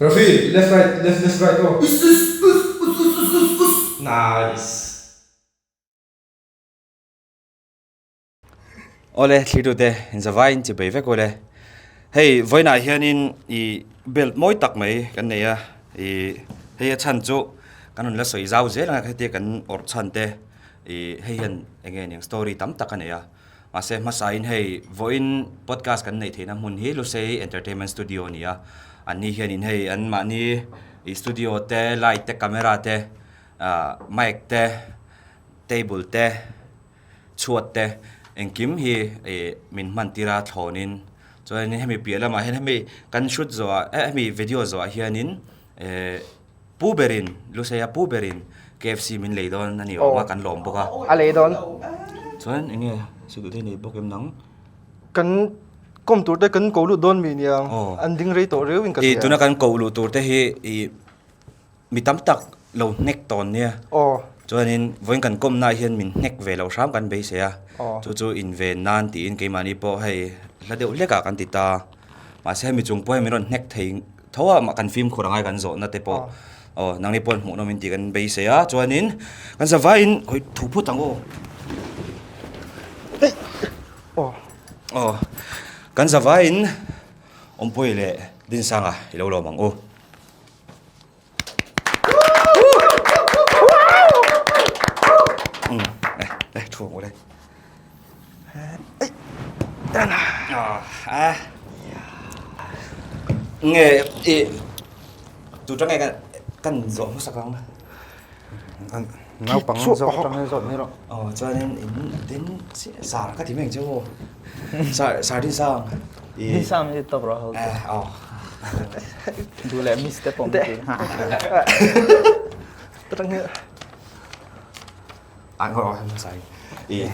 Rafi, left right left left right aw. Us us us us us us us us. Nice. Awle thlirtute inzavaiin chi bei vek awle. Hei vawiinah hianin ih belt mawi tak mai kan nei a, ih hei a chhan chu kan rawn la sawi zau zel ang a hetia kan awrh chhan te ih hei hian eng nge niang story tam tak a nei a. Mahse hmasain hei vawiin podcast kan neih theihna hmun hi Lusei Entertainment Studio a ni a, anni hianin hei anmahni ih studio te light te camera te ah mic te table te chhuat te engkim hi ih min hman tir a thlawnin chuanin hemi piah lamah hian hemi kan shoot zawhah eh hemi video zawhah hianin eh pu berin Luseia pu berin KFC min lei dawn a ni awm a kan lawm bawk a. A lei dawn. Chuan eng nge sikul te nei bawk em nang? Kan kawm tur te kan ko lut dawn mi nia an ding rei tawh reuhin ka hria. Ih tuna kan ko luh tur te hi ih Mi tam tak lo hnek tawn nia. Chuanin vawiin kan kawmnaah hian min hnek ve loh hram kan beisei a. Chu chu inven nan tiin keimahni pawh hei hla deuh hlekah kan ti ta. Mahse hemi chung pawh hian min rawn hnek thei tho a, kan fimkhur angai kan zawhna te pawh. Aw nangni pawh hmuhnawm in tih kan beisei a. Chuanin kan zavaiin hawi thu phut ang aw. Aw kan zavaiin Awmpuii leh Dinsanga i lo lawm ang u. Nge i tu tang nge kan zawh hmasak ang naupang zawk tang nge zawh mai rawh aw chuanin in din sar ka ti mai ang che aw sar sar din sang i din sang hi top rawh ho aw Duh leh miss te pawh min ti. Tang hi. Ang ho ham sai. I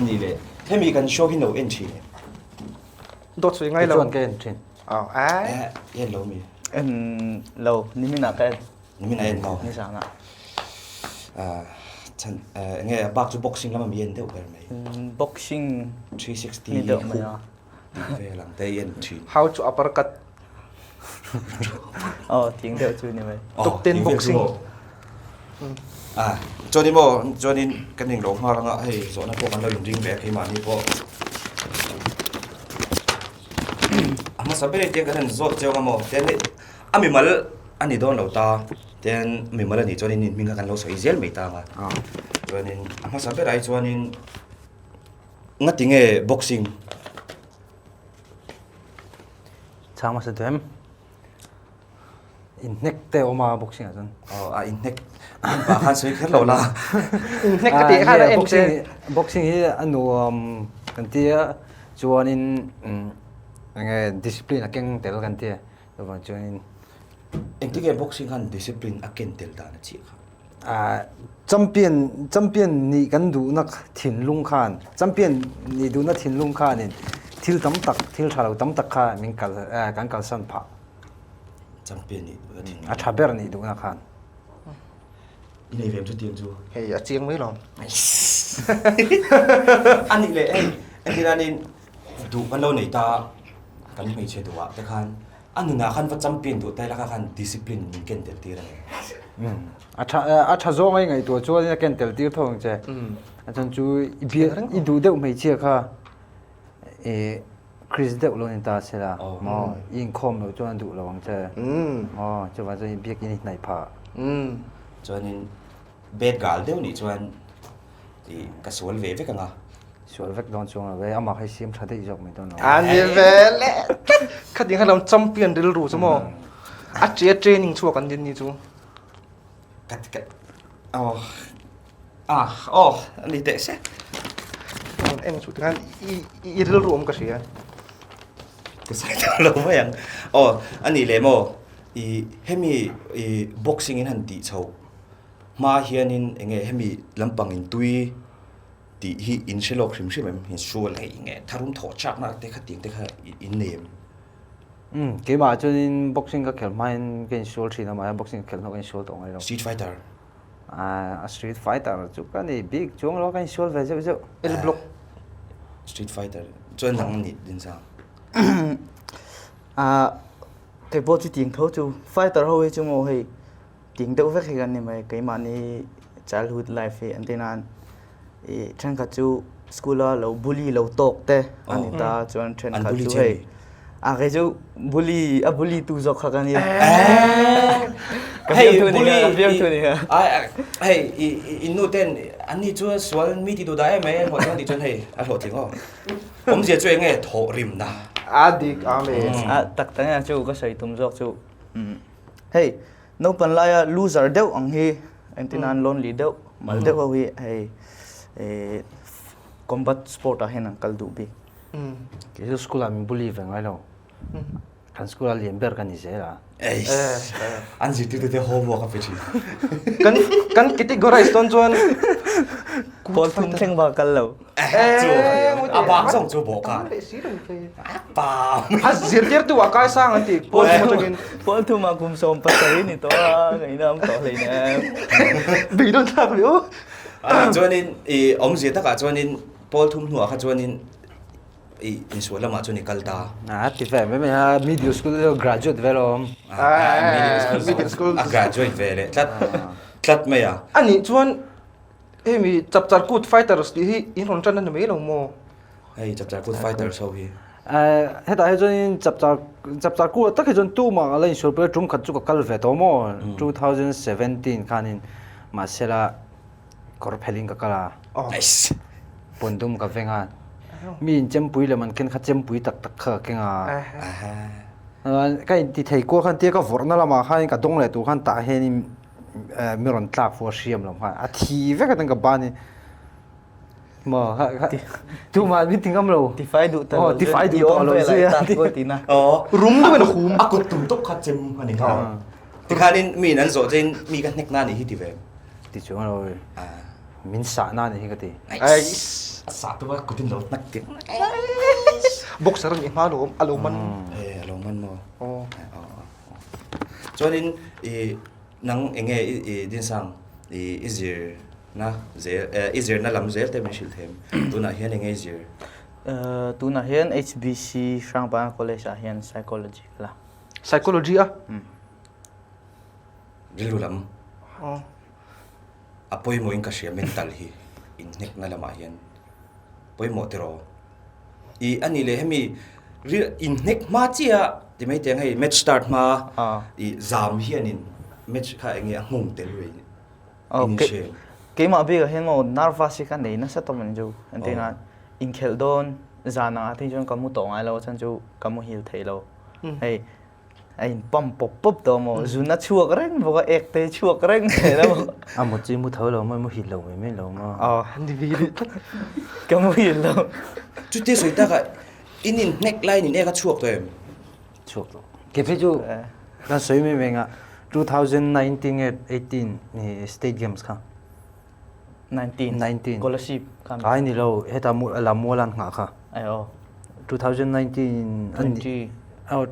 ni le. Hemi kan show hi no en thin. Dawt sui ngai lo. Chuan ka en thin. Aw ai. En lo mi. En lo nimina ka en. Nimina en lo. Ni zana. Chan nge bak chu boxing lama mi en deuh ber mai. Boxing 360 ni deuh mai a. Tih vel ang te i en thin. How to uppercut. Aw ting deuh chu ni mai. Top 10 boxing. Ah, chuanin maw, chuanin kan ning lo nghal anga hei zawhna pawh kan lo inring ve a keimahni pawh. A hmasa ber in tiang kan han zawt chiang a maw, tian hei a mimal a ni dawn lo ta, tian mimal a nih chuanin inhming kha kan lo sawi zel mai ta ang a. Chuanin a hmasa berah hi chuanin Ngati nge boxing? Chhang hmasa duh em? Inhnek te awm a boxing ah chuan. Aw a inhnek pah khan sawi kher lo la. Inhnek ka tih khan a en che. Boxing hi a nuam kan ti a chuanin enge discipline a keng tel kan ti a chuvang chuanin. Engtin nge boxing khan discipline a ken tel dan a chiah kha? Champion champion nih kan duhna thinlung khan champion nih duhna thinlung khanin thil tam tak thil tha lo tam tak kha min kal kan kalsan phah. Champion nih duhna thinlung. A tha ber nih duhna khan. I nei ve em chutiang chu? Hei a chiang mai lo. A nih leh hei entirnanin duh kan lo nei ta kan hmeichhe duhah te khan A nunah khan va champion duh ta ila kha khan discipline min ken tel tir a ni. A tha a tha zawng a i ngaihtuah chuan a ken tel tir tho ang che. A chuan chu i bia i duh deuh hmeichhia kha i Chris deuh lo ni ta se la maw i inkhawm loh chuan a duh lo ang che. Maw chuvang chuan i biakin i hnaih phah. Chuanin bad girl deuh nih chuan I ka sual ve vek anga. Sual vek dawn chuang lo e, amah kha i siam tha daih zawk mai dawn lo. A ni ve le tlat. Khatin khan lo champion rilru chu maw. A tia training chhuak an din ni chu. Ka ka oh ah oh ani teh se. En chu tikhan i i rilru awm ka hria. Ka sawi tawh lo mai ang. Oh ani le maw i hemi i boxing in han tih chhoh. Hma hianin eng nge hemi lampang in tui tih hi in hre lawk hrim hrim em? In sual hei nge tharum thawh chakna te kha tiang te kha in nei em? Umm keimah chuanin boxing ka khelh hmain ka insual thin a mahse boxing ka khelh hnuah ka insual tawh ngai lo. Street fighter? Aaa a street fighter chu ka nei bik chuang lo a ka insual ve zeuh zeuh. L block. Street fighter chuan nang a nih din sang? Aaa. Kei pawh chu tiang tho chu fighter ho hi chu maw hei tiang deuh vek hi kan ni mai keimahni childhood life hi an ti nan ih thenkhat chu school a lo bully lo tawk te a ni ta chuan thenkhat chu hei a kei chu bully a bully tu zawk kha ka nia ka fiamthu ni ka fiamthu ni hei i nu ten an ni chu sual mi ti duh dah em mai a hlawh chuan ti chuan hei a hlawhtling aw Awmzia chu enge thawh rimna? A dik amen. A tak tak nia chu ka sawi tum zawk chu hei naupang laia loser deuh ang hi engtin an lonely deuh mal deuh ho hi hei combat sport ah hian an kal duh bik. Kei chu school ah min bully ve ngai lo. Kan school a lian ber ka ni zel a. Eiss. An zirtirtu te homework a pe thin. Kan kan categorize dawn chuan Pawl thum thleng bak kal lo. Chu a bak zawng chu bawh ka. Pam. A zirtirtu a kai sang an ti pawl thum atangin. Pawl thum ah kum 17 ni tawh a ngaihna awm tawh hleinem. Beidawn thlak ve aw. Chuanin i awmzia takah chuanin pawl thum hnuah kha chuanin I insual lamah chuan i kal ta. A ti ve mai mai a, middle school graduate vel awm. Middle school a graduate ve leh tlat tlat mai a. A nih chuan hemi Chapchar Kut Fighters tih hi in rawn tan a ni mai lo maw? Hei Chapchar Kut Fighters ho hi. Hetah hi chuan Chapchar Chapchar Kut tak hi chuan tumah a la insual pui a, tum khat chu ka kal ve tawh maw 2017 khanin mahsela Kawr phelhin ka kal a. Nice. Pawndum ka veng a. Mi in chempui lem an ken kha chempui tak tak kha ka keng a. Ka inti thei kual khan tia ka vawrhna lamah khan ka dawng leh tur khan tah hianin mi rawn tlak fu a hriam lam khan a thi vek a ka ban hi. Maw tumah min ti ngam lo. Tifai duh ta lo. Tifai duh tawh lo zui a. Rum deuh in a hum. A kut tum tawp kha chem a ni kha. Tikhanin mi in an zawh chein mi ka hnek na nih hi ti ve. Ti chuang lo oi. Min sah na nih hi ka ti. Nice. A sah tu a kutin lo hnak ti. Boxer nih hma lo a lo man. Eh a lo man maw. Oh. Chuanin i nang enge i dinsang i i zir na zel i zir na lam zel te min hrilh them. Tunah hian enge i zir? Tunah hian HBC Hrangpana College ah hian Psychology ka la. Psychology a? Rilru lam a pawimawhin ka hria mental hi inhnekna lamah hian pawimawh tiraw. I a nih leh hemi inhnek hma chiah ti mai teng hei match start hma i zam hianin match kha eng nge a nghawng tel ve in inhre. Keimah bikah hian maw nervous hi ka nei nasa tawp ang chu entirnan inkhelh dawn zan angah te hi chuan ka mu tawh ngai lo a chhan chu ka muhil thei lo hei A in pump pawp pawp tawh maw? Zun a chhuak reng bawk a, ek te chhuak reng zel a maw? A mut chu i mu tho lo maw, i muhil lo mai mai lo maw? Aw, ni ve leh tlat. Ka muhil lo. Chutia sawi takah in in hnek laiin in ek a chhuak tawh em? Chhuak tawh. Kei phei chu kan sawi mai mai anga 2019 nge 18 ni state games kha. 19. 19. Scholarship kha. Ai ni lo, heta Lamual an nghah kha. Ai aw. 2019 20. Oh,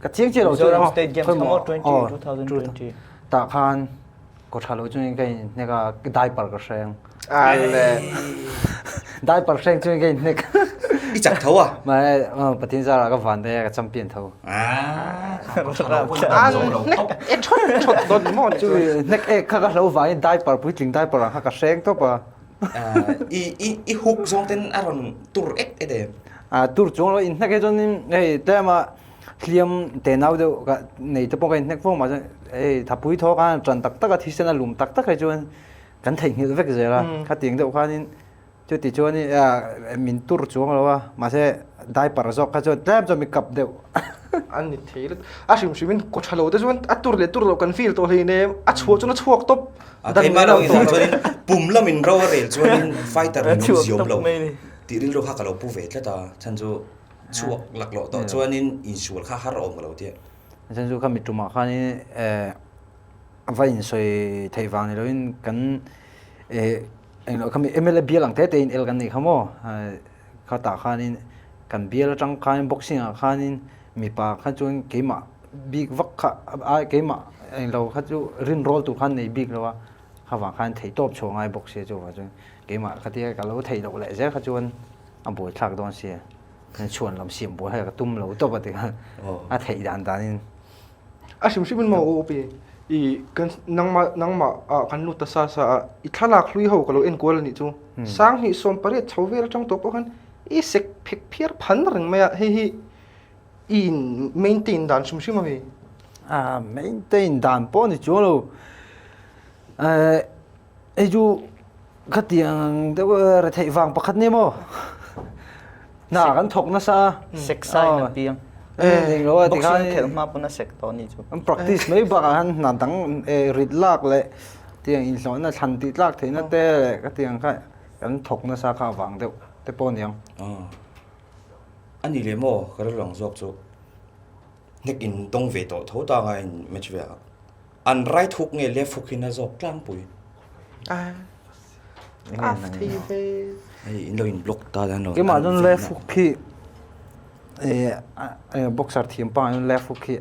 ka chiang chiang lo Mizoram State Games kha maw 20 2020. Ta khan ko tha lo chuan ka in hnek a diaper ka hreng. Ale. Diaper hreng chuan ka in hnek. I chak tho a? Ma Pathian zara ka van dai ka champion tho. Hnek e thawt thawt dawn maw chu hnek ek kha ka hlo vangin diaper puitling diaper ang kha ka hreng tawp a. I i i hook zawng ten a rawn tur ek et em? A tur chuang lo in hnek hi chuan hei tlema hliam te nau deuh ka nei te pawh ka in hnek fo mahse hei thapui thaw khan ṭan tak tak a thisen a lum tak tak hi chuan kan theihnghilh vek zel a khatiang deuh khanin Chuti chuan min tur chuang lo a, mahse diaper zawk kha chuan tlem chuan mi kap deuh. An ni thei lut. A hrim hrimin kaw tha lo te chuan a tur leh tur loh kan feel tawh hleinem, a chhuah chuan a chhuak tawp. A keimah lo inah chuanin pum lamin ro a rel chuanin fighter min awm ziawm lo tih rilru kha ka lo pu ve tlat a, chhan chu chhuak laklawh tawh chuanin insual kha har awm ka lo tia. Chhan chu kha mi tumah khanin va insawi theih vang ni loin kan Englo khami MLA bial ang te te in el kan nei kha maw kha tah khanin kan bial atang khanin boxing ah khanin mipa kha chuan keimah bik vak kha a keimah englo kha chu rin rawl tur khan nei bik lo a kha vang khan theih tawp chhuah ngai bawk sia chuvang chuan keimah khatia ka lo theih loh leh zel kha chuan a buaithlak dawn sia chhuan lam siam buai kha ka tum lo tawp a ti khan a theih dan danin. A hrim hrimin maw u pi i kan nangmah nangmah ah kan lut ta sa sa a i thlalak hlui ho ka lo en kual a nih chu. 28 chho vel atang tawh pawh khan i sek phek phiar phan reng mai a hei hi i in maintain dan hrim hrim a mi. A maintain dan pawh ni chuang lo. Hei chu khatiang deuh retheih vang pakhat nia maw? Hna kan thawk nasa a. Sek sai na piang. Eng lo a tikhan Boxing khelh hma pawn a sek tawh ni chu. An practice mai bakah khan hna dang rit lak leh tiang inhlawhna thlan tih tlak theihna te leh khatiang kha kan thawk nasa kha avang deuh te pawh aniang. A ni leh maw ka rilru ang zawk chu hnek in tawng ve tawh tho ta anga in match ve a. An right hook nge left hook in a zawk tlangpui. Hei in lo in block ta dan lo. Keimah chuan left hook khi boxer thiam pa in left hook khi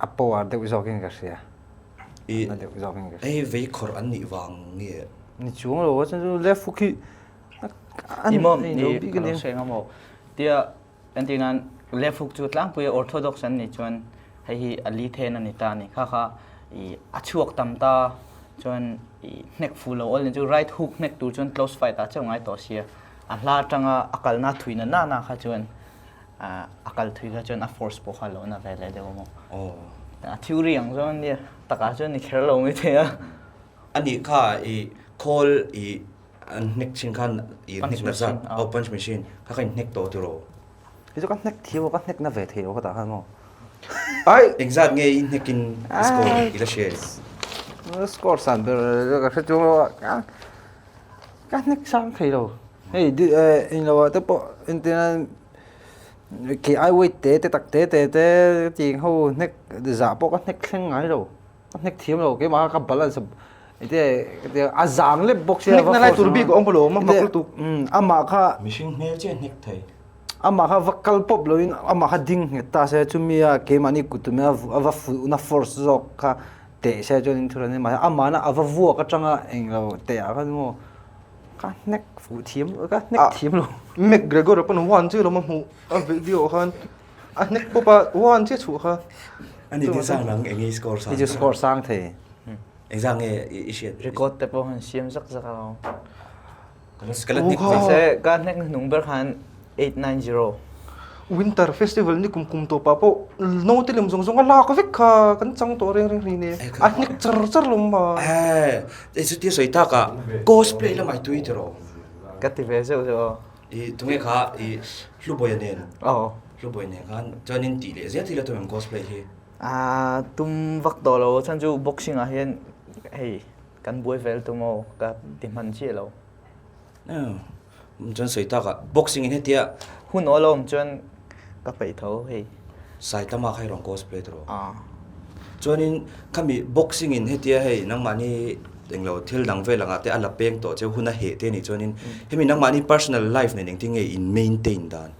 a power deuh zawk in ka hria. Na deuh zawk in ka hria. Hei vei khawrh an nih vang nge? Ni chuang lo a chuan chu left hook hi Imam ni ka lo hre nga maw? Tia Entir nan left hook chu tlangpui a orthodox an nih chuan hei hi a li then a ni ta a ni. Kha kha ih a chhuak tam ta chuan ih hnek fuh lo awl ni chu right hook hnek tur chuan close fight ah chauh ngai tawh sia. A hla atanga a kalna thui na na na kha chuan ah a kal thui kha chuan a force pawh kha a lo na ve leh deuh a maw. A theory ang zawng a nia takah chuan ni kher lo mai thei a. A nih kha ih khawl ih An hnek thin khan i hnek na zat oh punch machine kha ka in hnek tawh tiraw. Hi chu ka hnek thiam ka hnek na ve thei lo ka tah khan maw. Ai engzat nge i hnek in i score i la hria em? Score san ber ka hre chu ka hnek sang thei lo. Hei in lo ah te pawh entirna kei ai weight te te tak te te te tiang ho hnek zah pawh ka hnek thleng ngai lo. Ka hnek thiam lo keimah ka balance ite a zang lep bawk sia hnek na lai tur bik a awm lo ma mak lutuk amah kha mihring hmel che hnek thei amah kha va kal pawp loin amah kha ding nghet ta se chumi a keimahni kut tumia a va fuhna force zawk kha teh se chuan in thura ni mahse amah na a va vuak atanga englo teh ah khan maw ka hnek fuh thiam ka hnek thiam lo McGregor pawn one chu lo ma hmuh a video khan A hnek pawp a one chiah chhuah kha. Ani tin sang nang eng nge i score sang? Hi chu score sang thei. Engzah nge i hriat? Record te pawh han siam zak zak a. Ka la hnek ve. Mahse ka hnek hnung ber khan 890. Winter festival ni kum kum tawpah pawh naute lem zawng zawng a lak vek kha kan chang tawh reng reng hlei nen. A hnek char char lawm ma. Eh, chutia sawi takah cosplay lamah i tui tiraw? Ka ti ve zeuh zeuh aw. I tunge kha i Hlubawi nen Hlubawi nen khan chuanin tih leh zel thil a tum em cosplay hi? Aa tum vak tawh lo chhan chu boxing ah hian hei kan buai vel tum aw ka ti hman chiah lo. Chuan sawi tak ah boxing in hetia hun awl a awm chuan ka peih tho hei. Saitama kha i rawn cosplay tawh. Chuanin khami boxing in hetia hei nangmahni englo thil dang vel angah te a la peng tawh cheu hun a heh te anih chuanin hemi nangmahni personal life nen engtin nge in maintain dan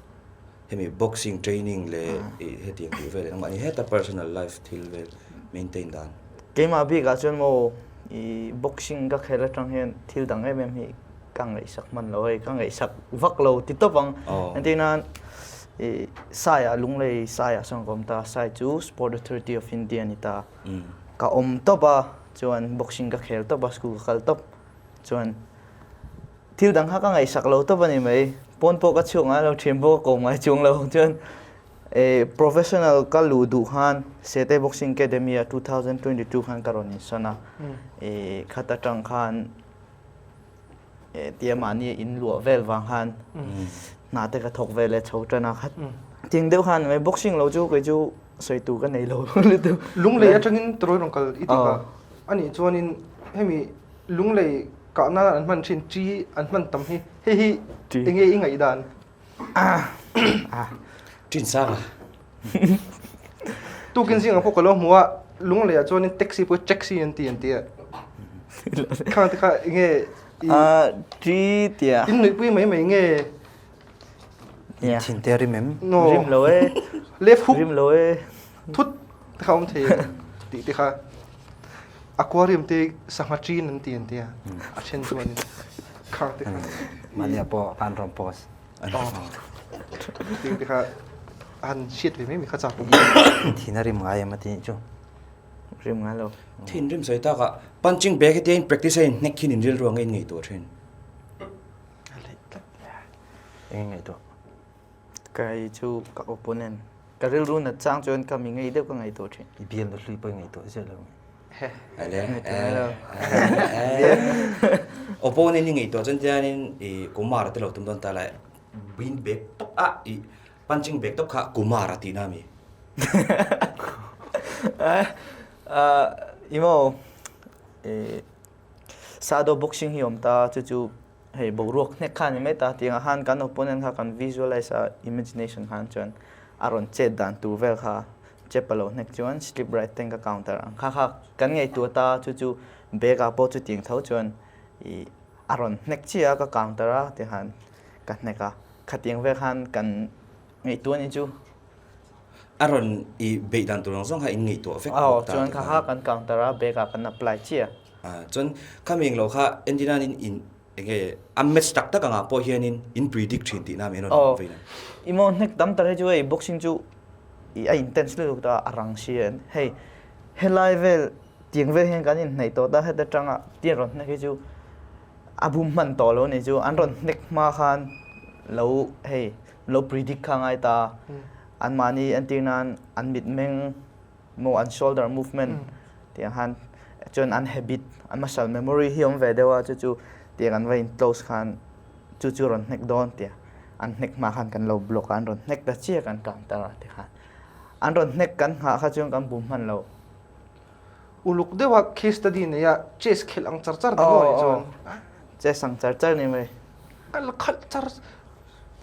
hemi boxing training leh ih hetiang tih vel nangmahni heta personal life thil vel maintain dan. Keimah bikah chuan maw ih boxing ka khel atang hian thil dang em em hi ka ngaihsak hman lo hei ka ngaihsak vak lo ti tawp ang entir nan ih Saiah Lunglei Saiah sawn ka awm ta Sai chu Sport Authority of India a ni ta ka awm tawp a chuan boxing ka khel tawp a school ka kal tawp chuan thil dang kha ka ngaihsak lo tawp a ni mai pawn pawh ka chhuak ngai lo thian pawh ka kawm ngai chuang lo chuan ih professional ka luh duh khan Sete Boxing Academy ah 2022 khan ka rawn insawn a ih khat atang khan tia mahni in luah vel vang khan hna te ka thawk ve leh chho tan a khat ting deuh khan mai boxing lo chu kei chu sawi tur ka nei lo lutuk Lunglei atangin tarawi rawn kal i tika anih chuanin hemi lunglei kah nan an hman thin chi an hman tam hi hei hi enge i ngaihdan Ṭin sang a. Tukin zingah pawh ka lo hmu a, Lungleiah chuanin taxi pawh taxi an ti an ti a. Khang te kha enge i Ṭi tia. In nuihpui mai mai nge? Thin te rim em? No. Rim lo e. Left hook. Rim lo e. Thut te kha awm thei tih te kha. Aquarium te sangha ṭin an ti an ti a. A ṭhen chuanin khang te kha. Mahnia pawh kan rawn post. Tih te kha. han hriat ve mai mai kha chak awm. Thin a rim ngai em a tih chu. Rim ngai lo. Thin rim sawi tak a, punching bag hi tia in practice a in hnek khin in rilru ang a in ngaihtuah thin. Eng ngaihtuah? Kai chu ka opponent. Ka rilru nat chang chuan ka mi ngei deuh ka ngaihtuah thin. I bial na hlui pawh i ngaihtuah ziah lo. Ale. Opponent i ngaihtuah chuan tianin i Kumar te lo tum dawn ta la bin bag tawp a i punching bag tawp kha Kumar a tihna ami? Emaw Sado boxing hi awm ta chu chu hei boruak hnek kha a ni mai ta tiangah khan kan opponent kha kan visualize a imagination khan chuan a rawn chet dan tur vel kha chep a lo hnek chuan slip right ten ka counter ang kha kha kan ngaihtuah ta chu chu bag ah pawh chutiang tho chuan ih a rawn hnek chiah a ka counter a tikhan ka hnek a khatiang vel khan kan ngaihtuah a ni chu. A rawn ih beih dan tur ang zawng kha in ngaihtuah vek bawk ta chuan kha kha kan counter a bag ah kan apply chiah. Chuan khami englo kha entir nan in in enge a match tak tak angah pawh hianin in predict thin tihna mi an rawn vei nan. I maw hnek tam tak hi chu hei boxing chu ih a intense lutuk ta a rang si a hei helai vel tiang vel hian kan inhnaih tawh ta heta tanga tiang rawn hnek hi chu a bum hman tawh lo a ni chu an rawn hnek hma khan lo hei lo predict kha ngai ta anmahni entir nan an mitmeng maw an shoulder movement tiang khan chuan an habit an muscle memory hi awm ve deuh a chu chu tiang an va in close khan chu chu rawn hnek dawn tia an hnek hma khan kan lo block a an rawn hnek ta chiah kan counter a tikhan an rawn hnek kan nghah kha chuan kan bum hman lo. Uluk deuha case study nei a chess khelh ang char char ni maw ni chuan. Chess ang char char ni mai. Kal khalh char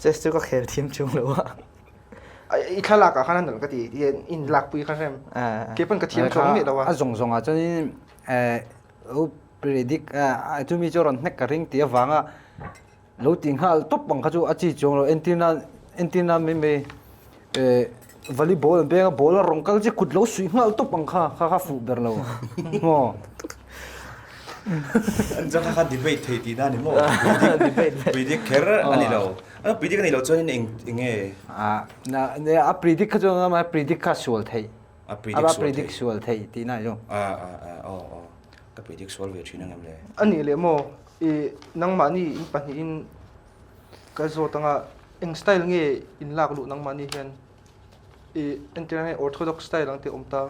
Chess chu ka khel thiam chung lo a. I thlalak ah khan a nalh ka ti in lakpui kha hrem. Kei pawn ka thiam chuang miah lo a. A zawng zawng ah chuan in predict chumi chu rawn hnek ka ring tih avanga lo ti nghal tawp ang kha chu a chi chuang lo entir nan entir nan mai mai volleyball an peng a ball a rawn kal chi kut lo suih nghal tawp ang kha kha kha fuh ber lo maw. An chuan kha kha debate thei tihna a ni maw? Predict kher a ni lo. A predict a nih loh chuan eng eng nge? A predict kha chuan a predict kha sual theih. A predict sual theih. A predict sual theih tihna a ni chu. A a a aw aw ka predict sual ve thin angem le? A nih leh maw i nangmahni in pahnihin ka zawt anga eng style nge in lak luh nangmahni hian i entirna hei orthodox style ang te awm ta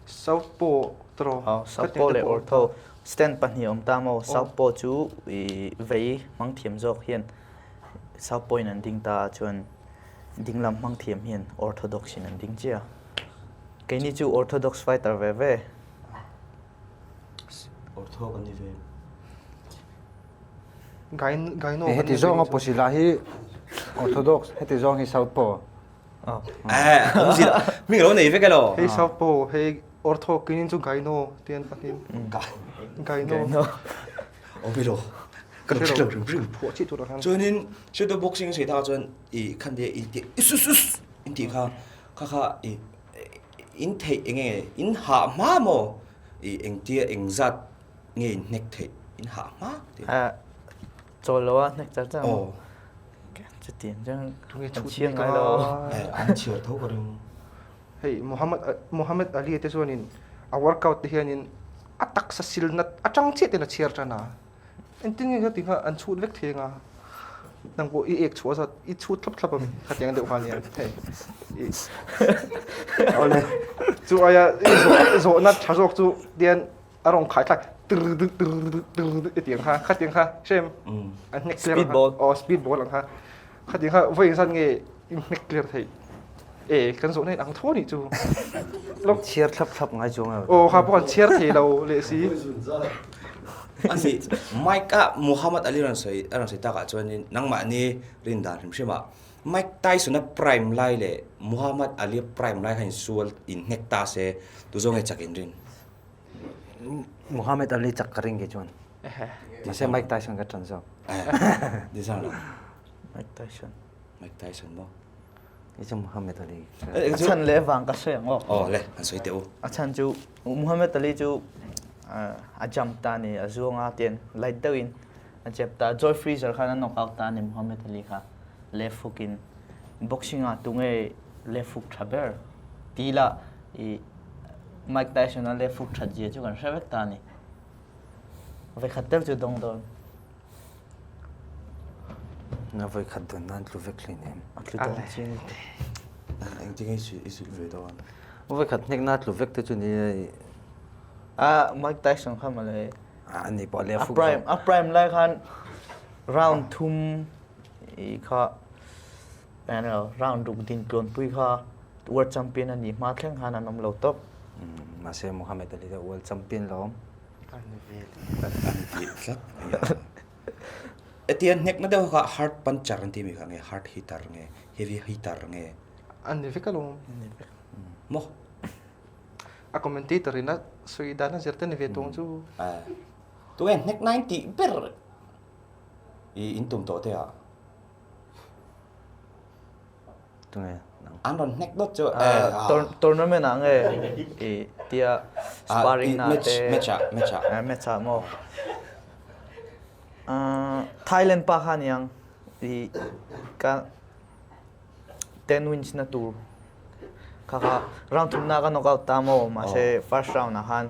Southpaw tawh Aw, Southpaw leh Ortho stand pahnih awm ta maw? Southpaw chu i vei hmang thiam zawk hian Southpaw in an ding ta a chuan dinglam hmang thiam hian Orthodox in an ding chiah a. Keini chu Orthodox fighter ve ve. Ortho kan ni ve. Gaino Heti zawng a pawsila hi Orthodox, heti zawng hi Southpaw. Hming lo nei vek elo. Hei Southpaw, hei Ortho, keinin chu Gyno ti an pahnih. Gyno. Awm ilo. Ka lo hre lo rim rim. Phuah chih tur ah khan. Chuanin shadow boxing sawi takah chuan i khan te in ti us us us in tih kha kha kha i in theih eng nge in hah hma maw i engtia engzat nge in hnek theih in hah hma tih. Chawl lo a hnek char char maw? Chutiang chuan an chhiar ngai lo. An chhiar tho ka ring. Hei Muhammad Muhammad Ali te chuanin a workout te hianin a taksa sil nat atang chiah ten a chhiar tan a. Engtin nge khati kha an chhut vek thei anga nang pawh i ek chhuah zat i chhut thlap thlap a mi khatiang deuh kha nia hei. Awle chu aia zawhna tha zawk chu tian a rawn khai thlak tiang kha khatiang kha hrem an hnek clear speed ball aw speed ball ang kha khatiang kha vawi engzat nge in hnek clear thei e kan zawh na in ang tho nih chu lok chhiar thlap thlap ngai chuang lo aw kha pawh kan chhiar thei lo leh si ani Mike a Muhammad Ali rawn sawi a rawn sawi takah chuanin nangmahni rin dan hrim hrim ah Mike Tyson a prime lai leh Muhammad Ali a prime lai kha insual inhnek ta se tu zawng nge chak in rin Muhammad Ali chak ka ring ke chuan. Mahse Mike Tyson ka ṭan zawk. Design lo. Mike Tyson. Mike Tyson maw? I chu Muhammad Ali. A chhan leh vang ka sawi ang aw. Aw le, an sawi teh u. A chhan chu Muhammad Ali chu a jump ta ni, a zuang a tian light deuhin a jab ta. Joy Fraser khan a knock out ta ni Muhammad Ali kha left hook in. Boxing ah tunge. Left hook tha ber ti ila i Mike Tyson a left hook that zia chu kan hre vek ta a ni. Vawikhat deuh chu dawng dawn. Na vawikhat dawn nan tlu vek hlei nem. A tlu dawn chi a ni. Engtin nge i suih ve dawn? Vawikhat hnek na tlu vek te chu ni a. A Mike Tyson kha mawle. A ni pawh left hook. A prime a prime lai khan round thum i kha I know, round ruk din tluanpui kha world champion a nih hma thleng khan an awm lo tawp. Mahse Muhammad Ali kha world champion lo awm. An vel. An ti tlat mai a. Etian hnekna deuh kha hard puncher an ti mi kha nge hard hitter nge heavy hitter nge. An ni vek alawm. An ni vek. Maw? A commentator in a sawi dan a zir te ni ve tawng chu. Tunge hnek na in tih ber i in tum tawh te ah. An rawn hnek dawt chu tournament ah nge i tia sparring na te match ah match ah match ah maw Thailand pa kha niang i ka 10 wins na tur kha kha round thum na ka knock out ta maw mahse first round ah khan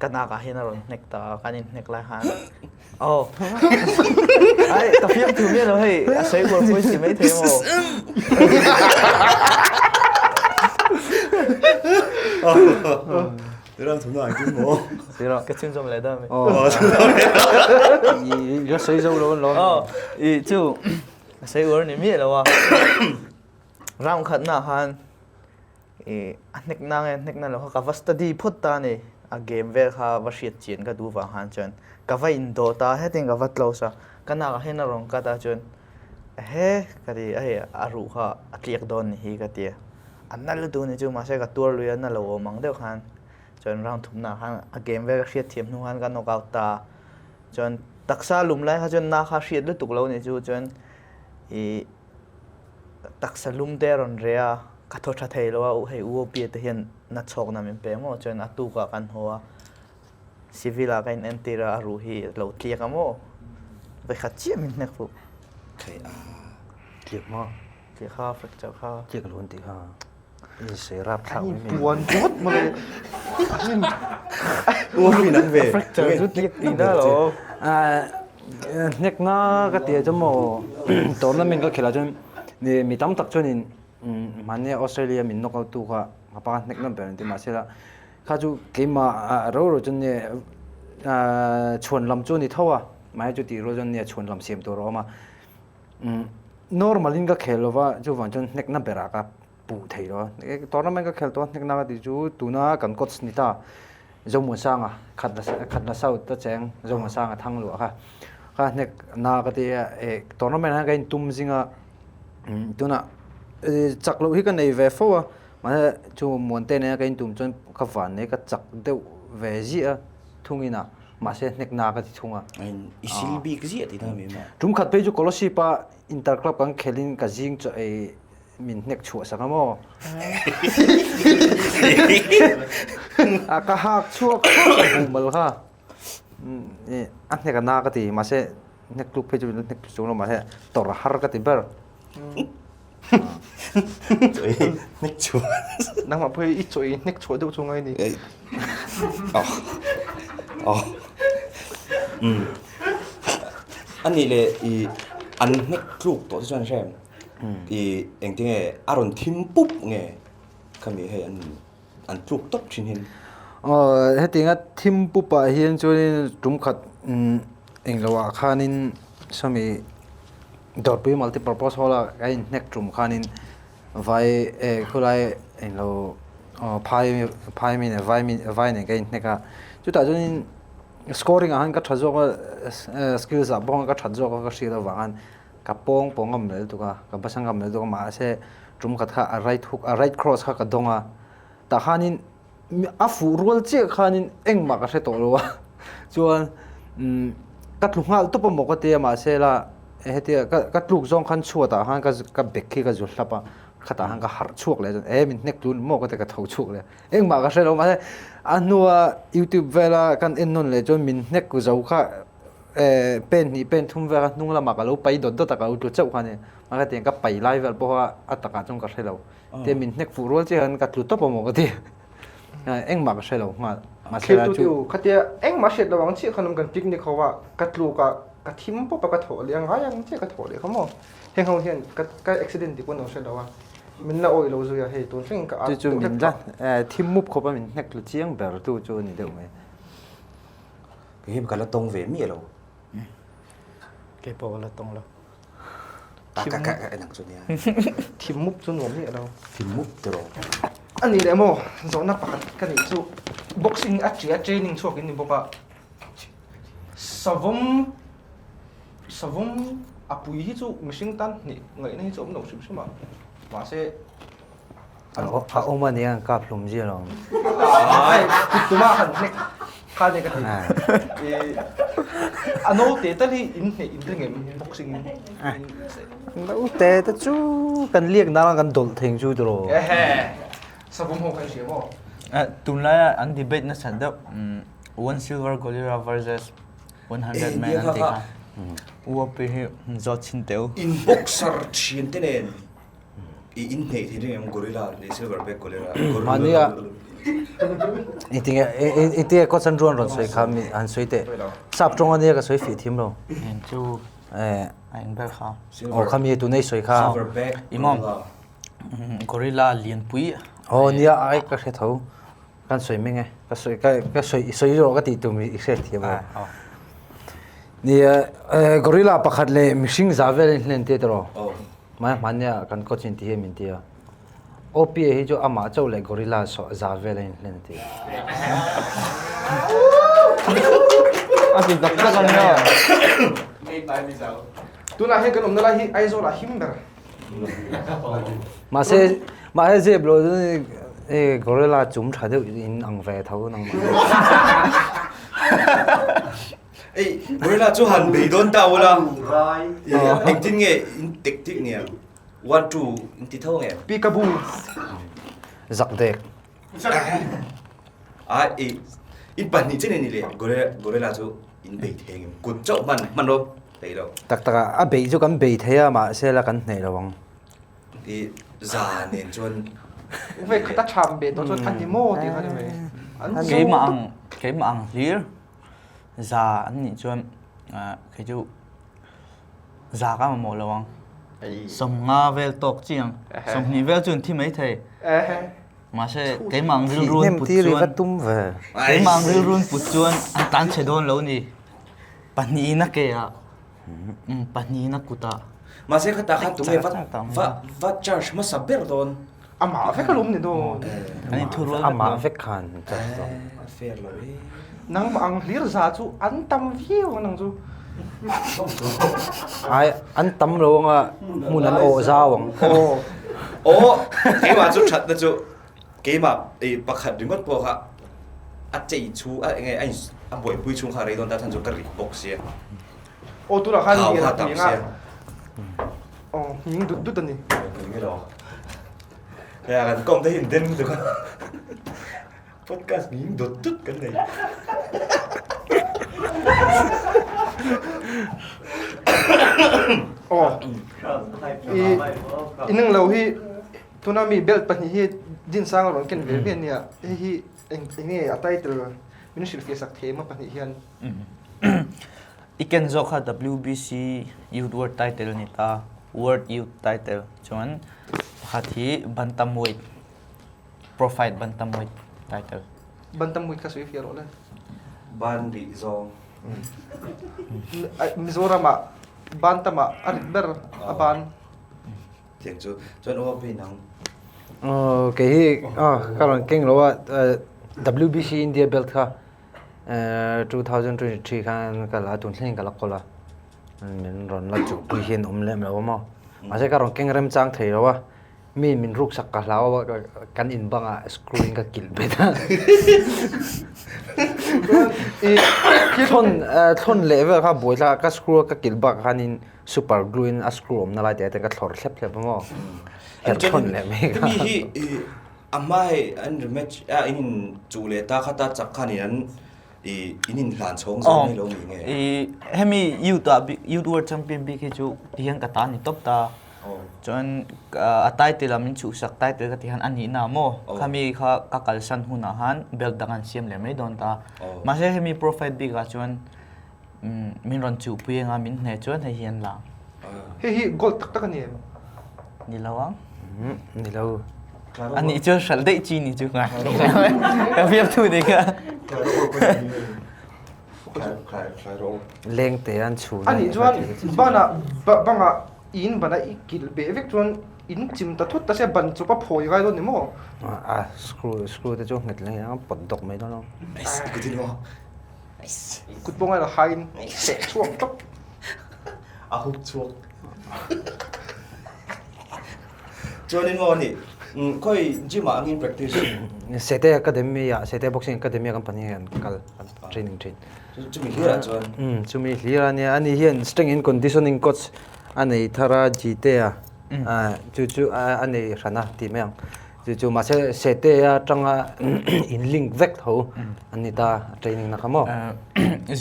Ka nak ah hin a rawn hnek ta a, kan in hnek lai khan. Oh. Ai, ka fiam thu miah lo hei, a sawi uar pawh i ti mai thei maw? Ram thum na ang maw? Siro. Ka chhunzawm leh dah mi. Oh. I la sawi zo lo an lo. Oh, i chu a sawi uar ni miah lo a. Round khat na khan I a hnek na nge hnek na lo kha ka va study phawt ta a ni. A game vel kha va hriat chian ka duh vang khan chuan ka va indawt a, hetin ka va close a, ka nak ah hian a rawn cut a chuan ehe ka ti a hei a ruh kha a tliak dawn ni hi ka ti a. A na lutuk a ni chu mahse ka tuar lui a na lo awm ang deuh khan chuan round thum na khan a game vel ka hriat thiam hnu khan ka knock out ta a. Chuan taksa lum lai kha chuan na kha hriat lutuk lo a ni chu chuan ih Taksa lum te a rawn reh a, ka thaw tha thei lo a, hei UOP te hian na chhawkna min pe maw chuan a tukah kan haw a, civil ah ka in entir a, a ruh hi a lo tliak a maw, vawikhat chiah min hnek fuh. Thei a. Tliak maw? Tliak kha, fracture kha. Tliak lo an tih kha. Insei rap thlak mai mai. Puan ringawt mawle. UOP nang ve. Fracture chu tliak tih na lo. Hnek na ka ti a chu maw tournament ka khelh ah chuan mi tam tak chuanin mahni Australia min knock out tu kha ka pa hnek na ber an ti mahse la kha chu keimah ro ro chuan nge chhuan lam chu a ni tho a mahse chu tih rual chuan nge chhuan lam siam tur a awm a normal in ka khel lova chuvang chuan hnek na berah ka puh thei lo a tournament ka khel tawh a hnek na ka tih chu tuna kan coach ni ta Zomuansanga khatna south a cheng Zomuansanga thang luah kha kha hnek na ka ti a eh tournament hian ka in tum zing a tunah chak loh hi ka nei ve fo a mahse chu Muante nena ka in tum chuan ka van nei ka chak deuh ve ziah a thungin ah mahse hnek na ka ti thung a. I sil bik ziah tih na mi maw? Tum khat phei chu Kolasib a inter club kan khelin ka zing chaw ei min hnek chhuah sak a maw? A ka hak chhuak chhuak a bu mal kha. A hnek a na ka ti mahse hnek tluk phei chu min hnek chung lo mahse tawrh a har ka ti ber. Chawi hnek chhuah. Nangmah pawh hi i chawi hnek chhuah deuh chu ngai ni. Ani leh i an hnek tluk tawh te chuan hrem. I engtin nge a rawn thim pup nge khami hei an an tluk tawp thin hin. Aw hetianga thim pup ah hian chuanin tum khat englo ah khanin sawmi Dawrpui multipurpose hall ah ka inhnek tum khanin vai eh khulai englo phai phai mi nen vai mi vai nen ka inhnek a chutah chuanin scoring ah khan ka tha zawk a skills ah pawh ka that zawk a ka hriat avang khan Ka pawng pawh ngam leh lutuk a, ka basa ngam leh lutuk a, mahse tum khat kha a right hook a right cross kha ka dawng a, tah khanin a fuh rual chiah khanin engmah ka hre tawh lo a, chuan ka tlu nghal tawp a maw ka ti a, mahse la hetia ka tluk zawng khan chhuatah khan ka bag khi ka zu hlap a, khatah khan ka harh chhuak leh chuan e min hnek tlu maw ka ti ka tho chhuak leh a, engmah ka hre lo mahse a hnua youtube vela kan en nawn leh chuan min hnek zo kha. pen hnih pen thum vel a hnung lamah ka lo pai dawt dawt a ka lo tlu chauh kha a ni. Mahse tiang ka pai lai vel pawh kha a takah chuan ka hre lo. Tiang min hnek fuh rual chiah khan ka tlu tawp a maw ka ti. Engmah ka hre lo nghal. Mahse la chu. Khatia engmah hriat lo ang chiah khan kan picnic ho a, ka tluk a, ka thim pawp a ka thawh leh a ngai ang chiah ka thawh leh kha maw. Heng ho hian ka ka accident tih pawh an lo hre lo a, min la awih lo zui a hei tun thlengin ka at Chu chu deuh min hlek la phah. thim mup khawp a min hnek tlu chiang ber tu chu a ni deuh mai. Kei hi ka la tawng ve miah lo. Kei pawh ka la tawng lo. Ka ka ka en ang chu nia. Thim mup chu nuam miah lo. Thim mup tiraw. A ni leh maw zawhna pakhat ka nih chu boxing a tia training chhuak in ni bawk a. Savawm Savawm a pui hi chu mihring tan hnih ngaihna hi chu awm lo hrim hrim a, mahse A awm a nia an kap hlum zia lo. Ai tuma han hnek kha nia ka ti. A naute tal hi in hne in ring em boxing in. Naute te chu kan liak nang kan dawlh thei chu tiraw. Ehe savawm ho khan hria maw? Tunlaia an debate nasat deuh one silver gorilla versus 100 man an ti kha. UAP hi zawt chin teu. In boxer thian te nen i in hneih thei ring em gorilla leh silver back gorilla. Mahnia intinge coach an ruan rawn sawi kha mi han sawi teh. Sap tawng ania ka sawi fih thiam lo. En chu Eh a eng ber kha. Aw kha mi tunei sawi kha. Silver back Imam gorilla lianpui. Aw nia ai ka hre tho. Kan sawi meng e, ka sawi ka ka sawi i sawi rawh ka tih tum i hriat thiam lo. Nia gorilla pakhat leh mihring za vel in hlen tia tiraw? Mahni hmania kan coach in ti hian min ti a. OPA hi chu amah chauh leh gorilla za vel a inhlen a ti. A ti tak tak a nia. Tunah hian kan awmna lai hi Aizawl ah him ber. Mahse mahse zep lo chu e gorilla chum tha deuh in ang ve tho nangmah. Ei gorilla chu han bei dawn ta ula. Engtin nge in tactic nia? 1 2 in ti tho nge? Peekaboo. Zak dek. A i in pahnih chen ni le gorilla gorilla chu in bei thei ngem kut chauh hman hman ro thei lo. Tak tak a a bei chu kan bei thei a mahse la kan hneh lo ang. I za nen chuan Ve khata tham be to chuan ani maw tih kha ni mai. An Keimah ang keimah ang hlir za an nih chuan kei chu Za ka mamawh lo ang. 50 vel tawk chi ang. 20 vel chu an thi mai thei. Mahse keimah ang rilru an put chuan keimah ang rilru an put chuan an tan chhe dawn lo ni. Pahnihin a ke ah pahnihin a kut ah. Mahse khatah khan tunge va va va charge hmasa ber dawn. Amah vek alawm ni dawn. An inthurual vek Amah vek khan charge dawn. A fair lo e. Nangmah ang hlir za chu an tam viau ang nang chu. Ai an tam lo anga hmun an awh zau ang. Aw. Aw keimah chu thatna chu keimah ei pakhat ringawt pawh kha a chei chu a enge a a buaipui chhung kha rei dawn ta chhan chu ka rit bawk sia. Aw tunah khan Thau lian kha a tam hming a. sia. Aw hming dut dut a ni. Hming elo. Hei a kan kawm te hi in den lutuk a. Podcast hming dut dut kan nei. Aw i inang lo hi tuna mi belt pahnih hi Dinsanga rawn ken ve ve a nia. Hei hi eng enge a title min hrilhfiah sak thei emaw pahnih hian. I ken zawk kha WBC Youth World Title a ni ta, World Youth Title chuan pakhat hi Bantamweight, Pro Fight Bantamweight title. Bantamweight kha sawi fiah rawh le. Ban rih zawng. Mizoram ah Bantam ah a rit ber a ban. Tiang chu chuan aw pei nang. Aw kei hi ka rawn keng lo a WBC India belt kha 2023 khan ka la tun thlengin ka la kawl a min rawn la chuh pui hian awm lem lo a maw mahse ka rawn keng rem chang thei lo a mi min ruk sak ka hlau a kan in bangah screw in ka kilh bet a thlawn thlawn leh vel kha buai thlak a ka screw a ka kilh bakah khanin super glue in a screw awmna lai te te ka thlawr thlep thlep a maw herh thlawn leh mai kha. Hemi hi a hma hei an rematch a in in chuh leh ta kha ta chak khanin an. I in inhlan chhawng zel mai lo mi nge? I hemi youth ah youth world champion bik hi chu ti hian ka ta ni tawp ta. Chuan a title ah min chhuhsak title ka ti hian a nihna maw? Khami kha ka kalsan hunah khan belt dang an siam leh mai dawn ta. Mahse hemi pro fight bik ah chuan min rawn chuhpui anga min hne chuan hei hi an la. Hei hi gold tak tak a ni em? Ni lo ang. Ni lo. A nih chuan hralh daih chi ni chu ngai. Ka biak thu ni kha. Leng te an chhun. A nih chuan banah bangah in bana i kilh beh vek chuan in chim ta thut ta sia ban chawp a phawi ngai dawn ni maw? A screw screw te chu nghet leh ang pawt dawk mai dawn lo. Nice. Ikutin maw? Kut pawh ngailo hain seh chhuak tawp. A hup chhuak. Chuanin maw ni khawi gym ah angin practice? Sete Academy ah Sete Boxing Academy ah kan pahnih hian kal training thin. Chumi hlir ah chuan? Um chumi hlir a nia ani hian strength and conditioning coach a nei thar a Jite a chu chu a nei hran a tih mai ang. Chu chu mahse Sete atanga in link vek tho an ni ta training na kha maw?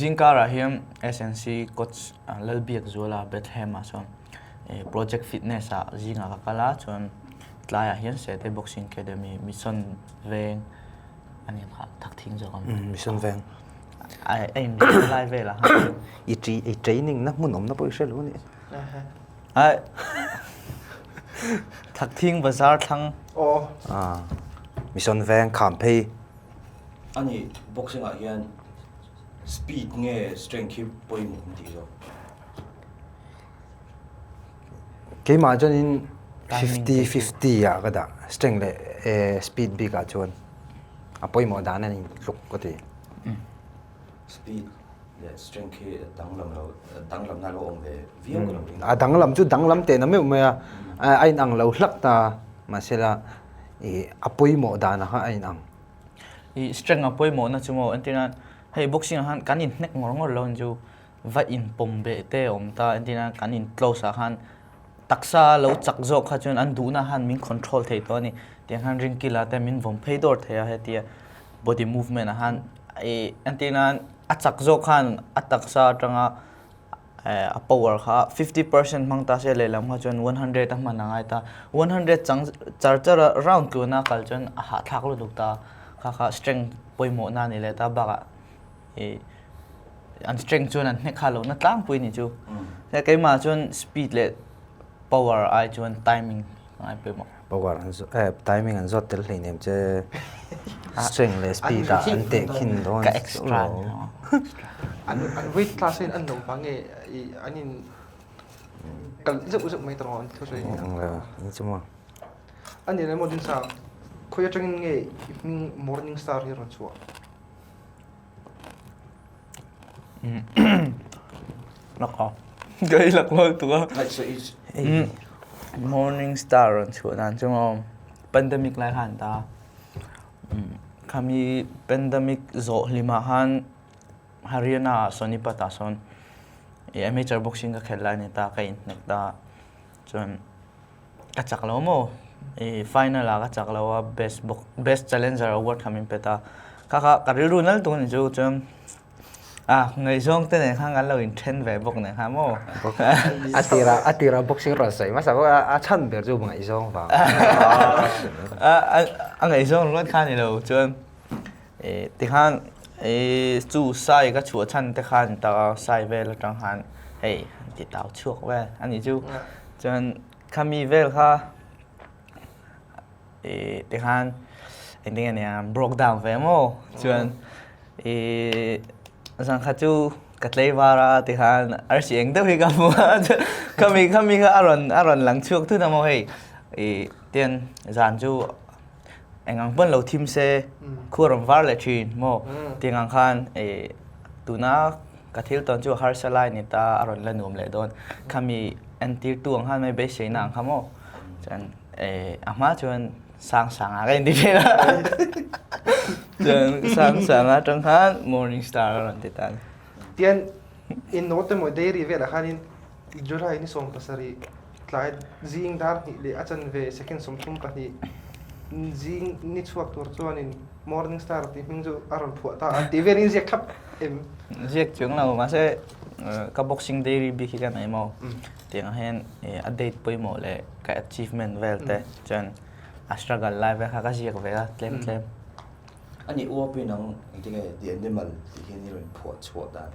Zingkarah hian SNC coach Lalbiakzuala Bethlehem ah chuan project fitness ah zingah ka kal a chuan tlaiah hian Sete Boxing Academy Mission Veng a ni kha thak thing zawk ang. Mission Veng. A in lai velah khan. I training na hmun awmna pawh i hre lo a nih. Ai Thakthing bazar thlang. Aw. Ah. Mission veng kham phei. Ani boxing ah hian speed nge strength hi pawimawh an tih zawk? Keimah chuanin 50 50 ah ka dah strength leh eh speed bik ah chuan a pawimawh dan a ni tluk ka ti. Speed leh strength khi danglam lo danglamna lo awm ve viau ka lo ring. A danglam chu danglam teh na meuh mai a, a inang lo hlak ta mahsela ih a pawimawh dan kha a inang. Ih strength a pawimawhna chu maw entir nan hei boxing ah khan kan inhnek ngawr ngawr lo ang chu va inpawm beh te a awm ta entir nan kan in close ah khan taksa lo chak zawk kha chuan an duhna khan min control thei tawh a ni tiang khan ringkila te min vawm phei dawr thei a hetia body movement ah khan ih entir nan a chak zawk khan a taksa atanga eh a power kha 50% hmang ta se lehlam kha chuan 100 a hman a ngai ta 100 chang char char a round tluan a kal chuan a hahthlak lutuk ta kha kha strength pawimawh na a ni leh ta bakah ih an strength chuan an hnek kha lohna tlangpui a ni chu keimah chuan speed leh power ai chuan timing a ngai pawimawh. Power an zawt eh timing an zawt tel hleinem che strength leh speed ah an teh khin dawn Ka extra an an weight class in an lo vang nge an in kal zeuh zeuh mai tawh an thu sawi ang lo ni chu maw ani le maw Dinsang khawi atangin nge i hming morning star hi rawn chhuah Ka i lak lo tuk a. Morning star rawn chhuah dan chu maw pandemic lai khan ta. Khami pandemic zawh hlim ah khan Haryana ah Sonipat ah sawn amateur boxing ka khelh lai a ni ta ka inhnek ta. Chuan Ka chak lo maw? I final ah ka chak lo a best best challenger award kha min pe ta. Kha kha ka rilru nal tuk a ni chu chuan ah ngaihzawng te nen khan kan lo in then ve bawk nen kha maw? A tirah a tirah boxing rawn sawi hmasa bawk a a chhan ber chu ngaihzawng vang. A a ngaihzawng ringawt kha a ni lo chuan i tikhan i chu sai ka chhuah chhan te khan ta sai vel atang khan hei an ti tau chhuak vel a nih chu chuan Khami vel kha i tikhan engtin nge nia broke down ve maw chuan i zan khat chu ka tlei var a tikhan arsi eng deuh hi ka hmu a khami khami kha a rawn a rawn lang chhuak thut a maw hei i tian zan chu eng ang pawn lo thim se khu a rawn var leh thin maw tiang ang khan i tuna Ka thil tawn chu harsa lai ni ta a rawn la nuam leh dawn. Khami entirtu ang khan mai beiseina ang kha maw? Chuan eh a hma chuan sang sanga ka inti thin a. Chuan sang sanga atang khan morning star a rawn ti ta a ni. Tian in note emaw diary velah khanin July ni 17 tlai zing dar hnih leh a chanve second 32 zing ni chhuak tur chuanin. Morning Star tih hming chu a rawn phuah ta a tih vel in ziak thlap em? Ziak chuang lo mahse ka boxing diary bik hi ka nei maw tiang hian a date pawimawh leh ka achievement vel te chuan a struggle lai vel kha ka ziak ve a tlem tlem. Ani uap in ang engtinge the animal tih hian i rawn phuah chhuah dan?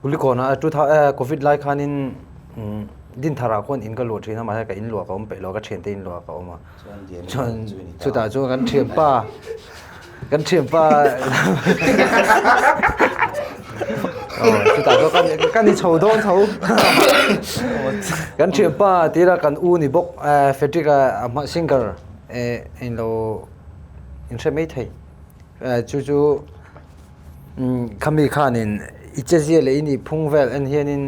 Kulikawnah 2000 covid lai khanin Dintharah khuan in ka luah thin a mahse ka in luah ka awm peih lo a ka thiante in luah ka awm a chuan chutah chuan kan thianpa kan thianpa chutah chuan kan ni chho dawn tho kan thianpa tira kan u ni bawk Frederick a hma singer englo in hre mai thei chu chu Khami khanin i chezia leh i nih phung vel en hianin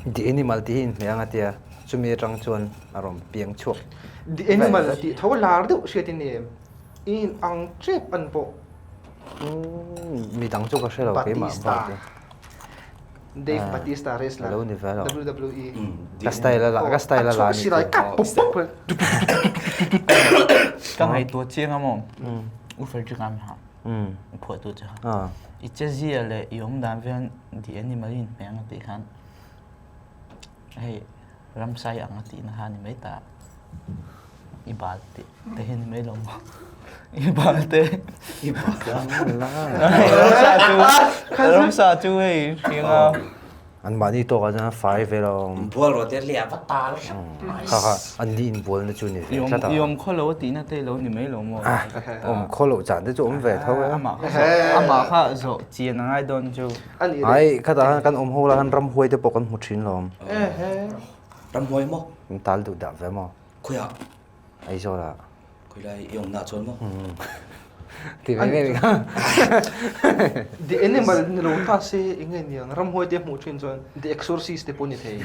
The Animal tih hi inhmeh ang a tia, chumi atang chuan a rawn piang chhuak. The Animal a tih tho lar deuh hriat i ni em? I in ang tep an pawh. Mi dang chu ka hre lo keimah bak hi. Dave Batista wrestler Alo ni ve lo. WWE. Ka style a la ka style a la ni. Silai kap pup pup. Ka ngaihtuah chiang a maw? U Frederick a mi ha. Phuahtu che kha. I chezia leh i awm dan vel the animal in hmeh ang a tih khan hei ramsai ang a tihna kha a ni mai ta. I bal tih te hi a ni mai lo maw? I bal te. I bal te. Ramsa chu ramsa chu hei hriang a. An mahni tawkah chuan a fai ve lo. Inbual rawh te leh a va tal hrep mai. Kha kha an ni inbualna chu ni ve tlat a. I awm khaw lo a tihna te lo ni mai lo maw? Awm khaw loh chan te chu awm ve tho e. Amah kha amah kha zawh chian a ngai dawn chu. Ai khatah khan kan awm ho lai khan ramhuai te pawh kan hmu thin lawm. Ramhuai maw? Kan tal duh dah ve maw? Khawiah? Aizawlah. Khawilai i awmna chuan maw? Ti ve ngei kha. The Animal ni lo ta se eng nge niang ramhuai te hmuh thin chuan The Exorcist te pawh ni thei.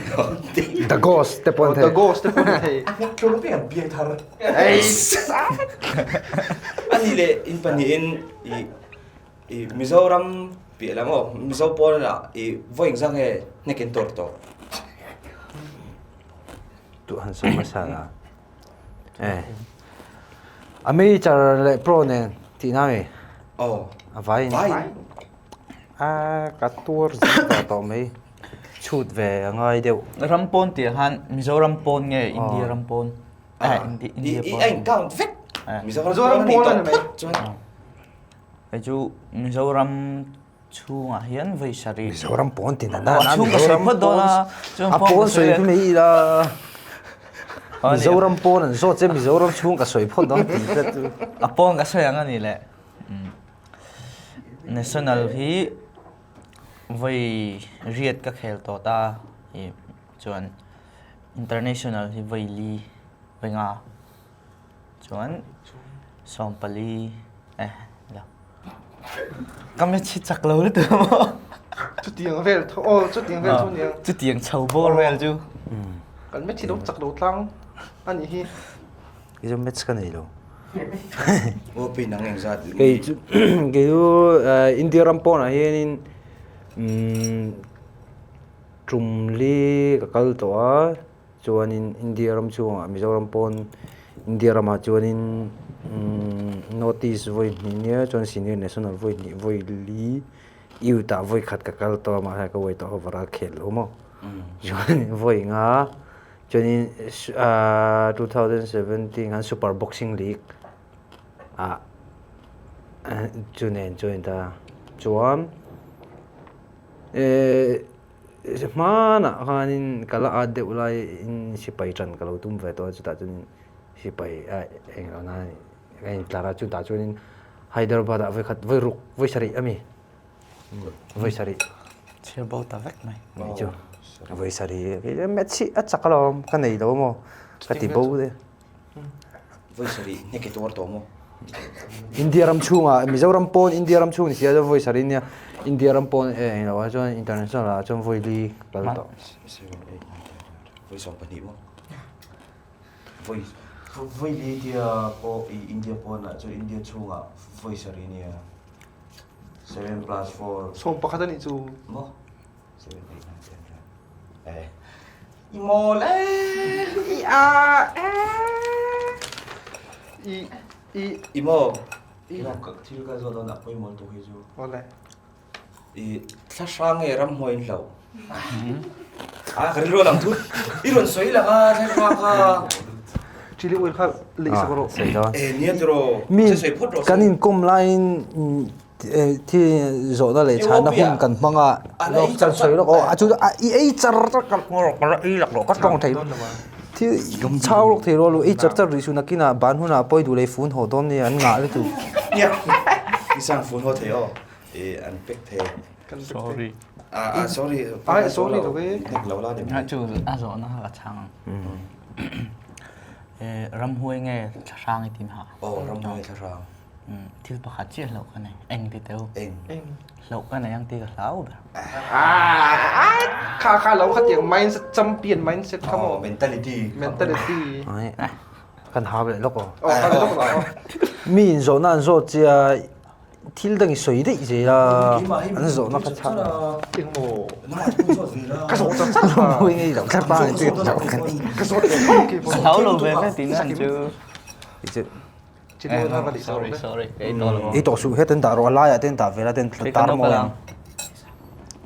The Ghost te pawh ni thei. The Ghost te pawh ni thei. A nghet thlur vek an piang thar. Ani leh in pahnihin i i Mizoram piah lam aw Mizo pawn ah i vawi engzah nge hnek in tawrh tawh? Tuh han sawi hmasa la. Eh. A major leh pro nen tih na mi? Oh. A vai in. Vai. A ka tuar zing tawh tawh mai. Chhut ve a ngai deuh. Ram pawn tih khan Mizoram pawn nge India ram pawn? Eh India pawn. I a in count vek. Mizoram pawn a ni tawh chuan. Kei chu Mizoram Chhungah hian vawi sarih. Mizoram pawn tin a na na Mizoram pawn a pawn sawi chu mai ila Mizoram pawn an zawt che Mizoram chhung ka sawi phawt dawn tih te chu. A pawn ka sawi ang a ni le. National hi vawi riat ka khel tawh ta i chuan international hi vawi li vawi nga chuan 40 eh lo. Ka mitthi chak lo lutuk maw? Chutiang vel tho aw chutiang vel chu nia. Chutiang chho bawr vel chu. Kan mitthi lo chak lo tlang a nih hi. Kei chu maths ka nei lo. Aw pi nang engzat? Kei chu kei chu India ram pawnah hianin tum li ka kal tawh a. Chuanin India ram chhungah Mizoram pawn India ramah chuanin North East vawi hnih nia chuan Senior National vawi hnih vawi li Youth ah vawi khat ka kal tawh a mahse ka weight over a khel lo maw chuan vawi nga chuanin ahh 2017 khan Super Boxing League ah chu nen chuan ta chuan ehh. Hmanah khanin ka la at deuh laiin sipai ṭan ka lo tum ve tawh a, chutah chuanin sipai eng lo na ka intlar a, chutah chuanin Hyderabad-ah vawi khat vawi ruk vawi sarih a mi vawi sarih. Chhiar bo ta vek mai. Mai chu vawi sarih match hi a chak alawm ka nei lo maw ka ti bo de. Vawi sarih hnek i tuar tawh maw? India ram chhungah Mizoram pawn India ram chhung ni sia chuan vawi sarih nia India ram pawn eh englo ah chuan international ah chuan vawi li kal tawh. Vawi 12 maw? Vawi vawi li tia pawh i India pawnah chuan India chhungah vawi sarih nia 7 plus 4 11 a nih chu. Maw? 7 8 9 10 11 eh I mawl e! I a e! I i I maw? I thil ka zawt dawn a pawimawh lutuk hi chu. Awle. I thla hrang nge ramhnuai in hloh? A ka rilru a lang thut. I rawn sawi lang a thla hrang kha. Chili oil kha lei sak rawh. Sawi dawn. E nia tiraw. Mi Sawi phawt rawh. kan inkawm laiin thi zawhna leh chhana hun kan hmang a. Kan sawi lawk aw a chu i ei char char ka ei lak rawh ka tawng thei. Thil chau lawk thei rual u ei char char rih chu nakinah ban hunah pawi duh leh fun haw dawn nia an ngah lutuk. Nia i sang fun haw thei aw. I an pek thei. Sorry. Ah sorry. Ai sorry lo e. Nek lo la ni. Nga chu a zawhna kha ka chhang ang. Ramhuai nge thlahrang i tin ha? Aw ramhuai thlahrang. Thil pakhat chiah hlauh ka nei. Eng ti teu. Eng. Hlauh ka nei ang tih ka hlau ber. Kha kha lo kha tiang mindset champion mindset kha maw. Mentality. Mentality. Kan hau leh lawk aw. Aw kan lawk aw. Mi in zawhna an zawt chia Thil dang i sawi daih zel a, an zawhna ka chhang. Engmaw? Ka zawh char char a. Mawi ngei loh thlap a, ka zawh leh tho khi pawh. Hlau lo ve ve tihna an chu. Sorry sorry, ka ei tawh lo ang. Ei tawh suh, heten dah rawh, a laiah ten dah ve la, ten tar mawi ang.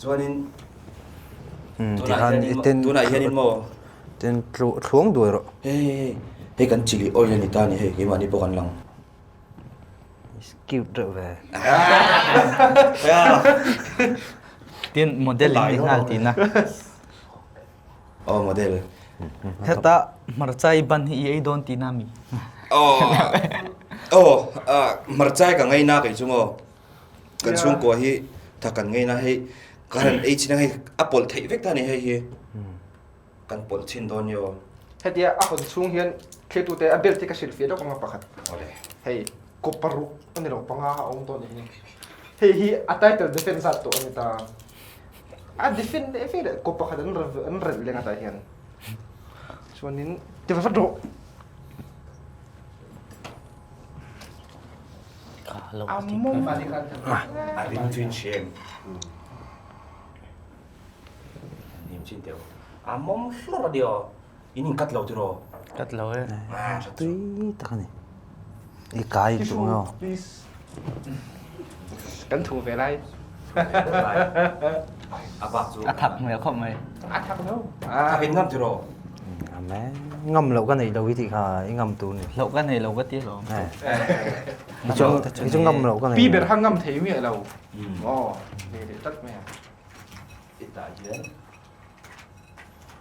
Chuanin Tikhan tunah hianin maw? Ten thluang duai rawh. Hei hei hei kan chili oil a ni ta a ni hei, keimahni pawh kan lang. Cute reuh ve. Tin model in ni nghal tihna. Oh model. Heta hmarcha i ban hi i ei dawn tihna mi? Oh oh hmarcha ka ngei na kei chu maw. Kan chhungkua hi tha kan ngei na hei ka han ei chin a hei a pawlh theih vek ta ni hei hi. Kan pawlh chin dawn ni aw. Hetia a hawn chhung hian thiltute a belt hi ka hrilh fiah deuh ang a pakhat. Awle. Hei kaw paruk a ni lo panga a awm dawn ni hi. Hei hi a title defend zat tawh a ni ta. A defend leh ve leh kaw pakhat an an relh leng atah hian. Chuanin ti vat vat rawh. A mawm. A ring chu in hria em? Nim chin teu. A mawm hlawr a nia. In in cut lo tiraw? Cut lo e. Tui tak a ni. I kai duh ang aw. Please. Kan thu ve lai. A bak chu. A thak hmel khawp mai. A thak lo. Thak in ngam tiraw? Ngam e. Ngam loh ka nei lo i tih kha i ngam tur ni. Loh ka nei lo ka ti alawm. I chu ngam loh ka nei. Pi ber kha ngam thei miah lo. Aw, ve leh tlat mai a. Hetah hian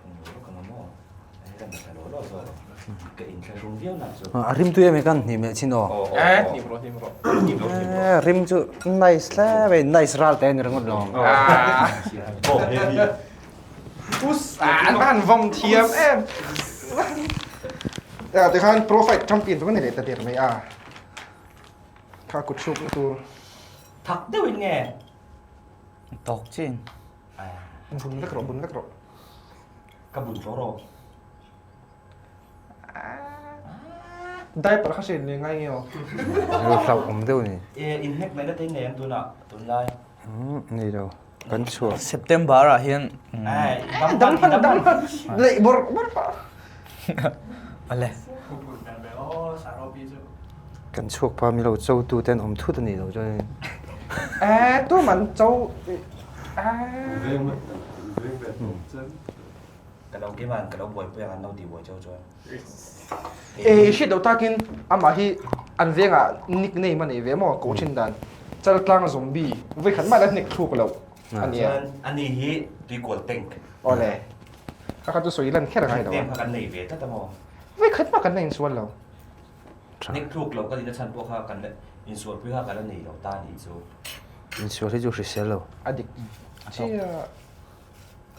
englo ka mamawh hei ka mitthla law law zawk ka inthlahrung viau na chu. A rim tui em kan hnim leh chin aw. Eh hnim rawh hnim rawh. Hnim rawh hnim rawh. Rim chu nice hle mai nice ral te a ni ringawt lo. Oh heavy. Us an han vawm thiam em. Tikhan pro fight champion chu ka ni leh ta der mai a. Kha kut hruk na tur. Thak deuhin nge. Tawk chin. Bun vek rawh, bun vek rawh. Ka bun tawh rawh. Diaper kha hriat leh ngai nge aw. Hlauh awm deuh ni. E in hnek mai na te nei ang tunah tunlai. Nei lo. Kan chhuak. September ah hian dam hman dam hman leh bawrh bawrh pah. Ale. Kan chhuak pa milo cho tu ten awm thut a nih loh chuan Eh tu man cho Ka lo keimah ka lo buaipui ang an lo tih buai cho chuan. Eh hriat loh takin amah hi an vengah nickname a nei ve maw ko thin dan Chaltlang zombie vawikhat mah la hnek thluk loh a nia. Chuan ani hi tuikual tank. Awle. Kha kha chu sawi lan kher a ngai lo a. Nickname kha kan nei ve tlat a maw. Vawikhat mah kan la insual lo. Nek tluk lo ka tihna chhan pawh kha kan la insualpui kha ka la nei lo ta nih chu. Insual hi chu hrisel lo. A dik chiah.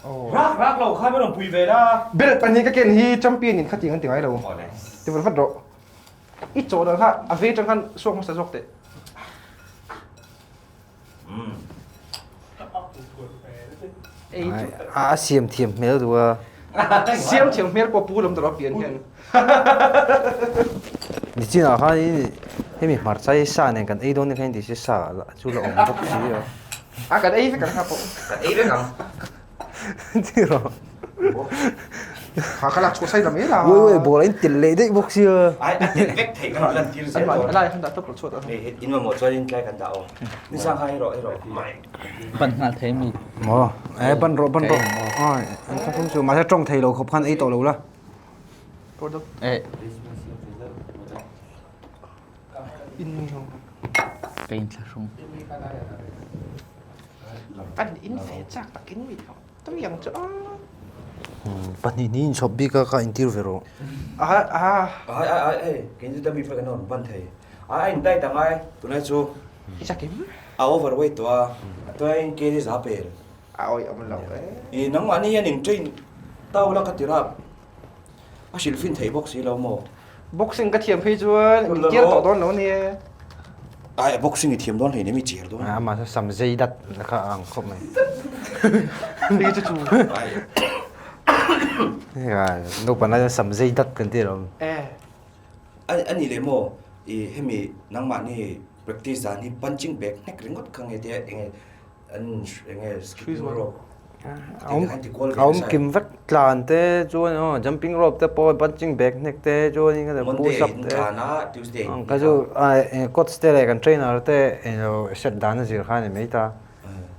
Aw. Rak rak lo kha min rawn pui ve la. Belt pahnih ka ken hi champion in khatiang an ti ngai lo. Awle. Ti vat vat rawh. I chaw dan kha a ve tang khan suak hmasa zawk teh. A siam thiam hmel duh a. Siam thiam hmel pawh pu lam tur a pian hian. Nichinah khan hemi hmarcha hi sa nen kan ei dawn ni khan inti si sa chu la awm bawk si a. A kan ei vek ang kha pawh. Kan ei vek ang. Tiraw. Kha ka lak chhuah sai la mai la. Ui ui ball a in telh leh daih bawk sia. Ai a telh vek theih kan lan tir zel dawn. A lai khan dah tawp lo chhuat a. Hei in mamawh chuan in tlai kan dah aw. Ni sang kha hei rawh hei rawh. Ban nghal thei mi. Maw eh ban rawh ban rawh. Ai an thlahrum chu mahse tawng thei lo khawp khan ei tawh lo la. Eh. Ka in thlahrung. An in ve chak takin mi tui ang chu a. Pahnih hnih in chhawp bik a ka intir ve rawh. A a. Ai ai ai hei keini chu dami pawh kan rawn ban thei. Ai a in diet ang ai tunlai chu. I chakim? A overweight tawh a tunlai in kg za pel. A awih awm lo e. I nangmahni hian in train tau la ka ti rap. A hrilh fin thei bawk si lo maw? Boxing ka thiam phei chuan min kiar tawh dawn lo ania. Ai boxing i thiam dawn hleinem i chiar dawn. Amah chu sam zei dat kha a ang khawp mai. Hei chu chu. Naupang lai chuan sam zei dat kan ti alawm. Eh. A ni leh maw i hemi nangmahni practice dan hi punching bag hnek ringawt kha nge tia enge An enge skipping rope. A awm kim vek tlan te chuan aw jumping rope te pawh punching bag hnek te chuan in ka push up te Tuesday ka chu coach te leh kan trainer te eng set dan a zir kha a ni mai ta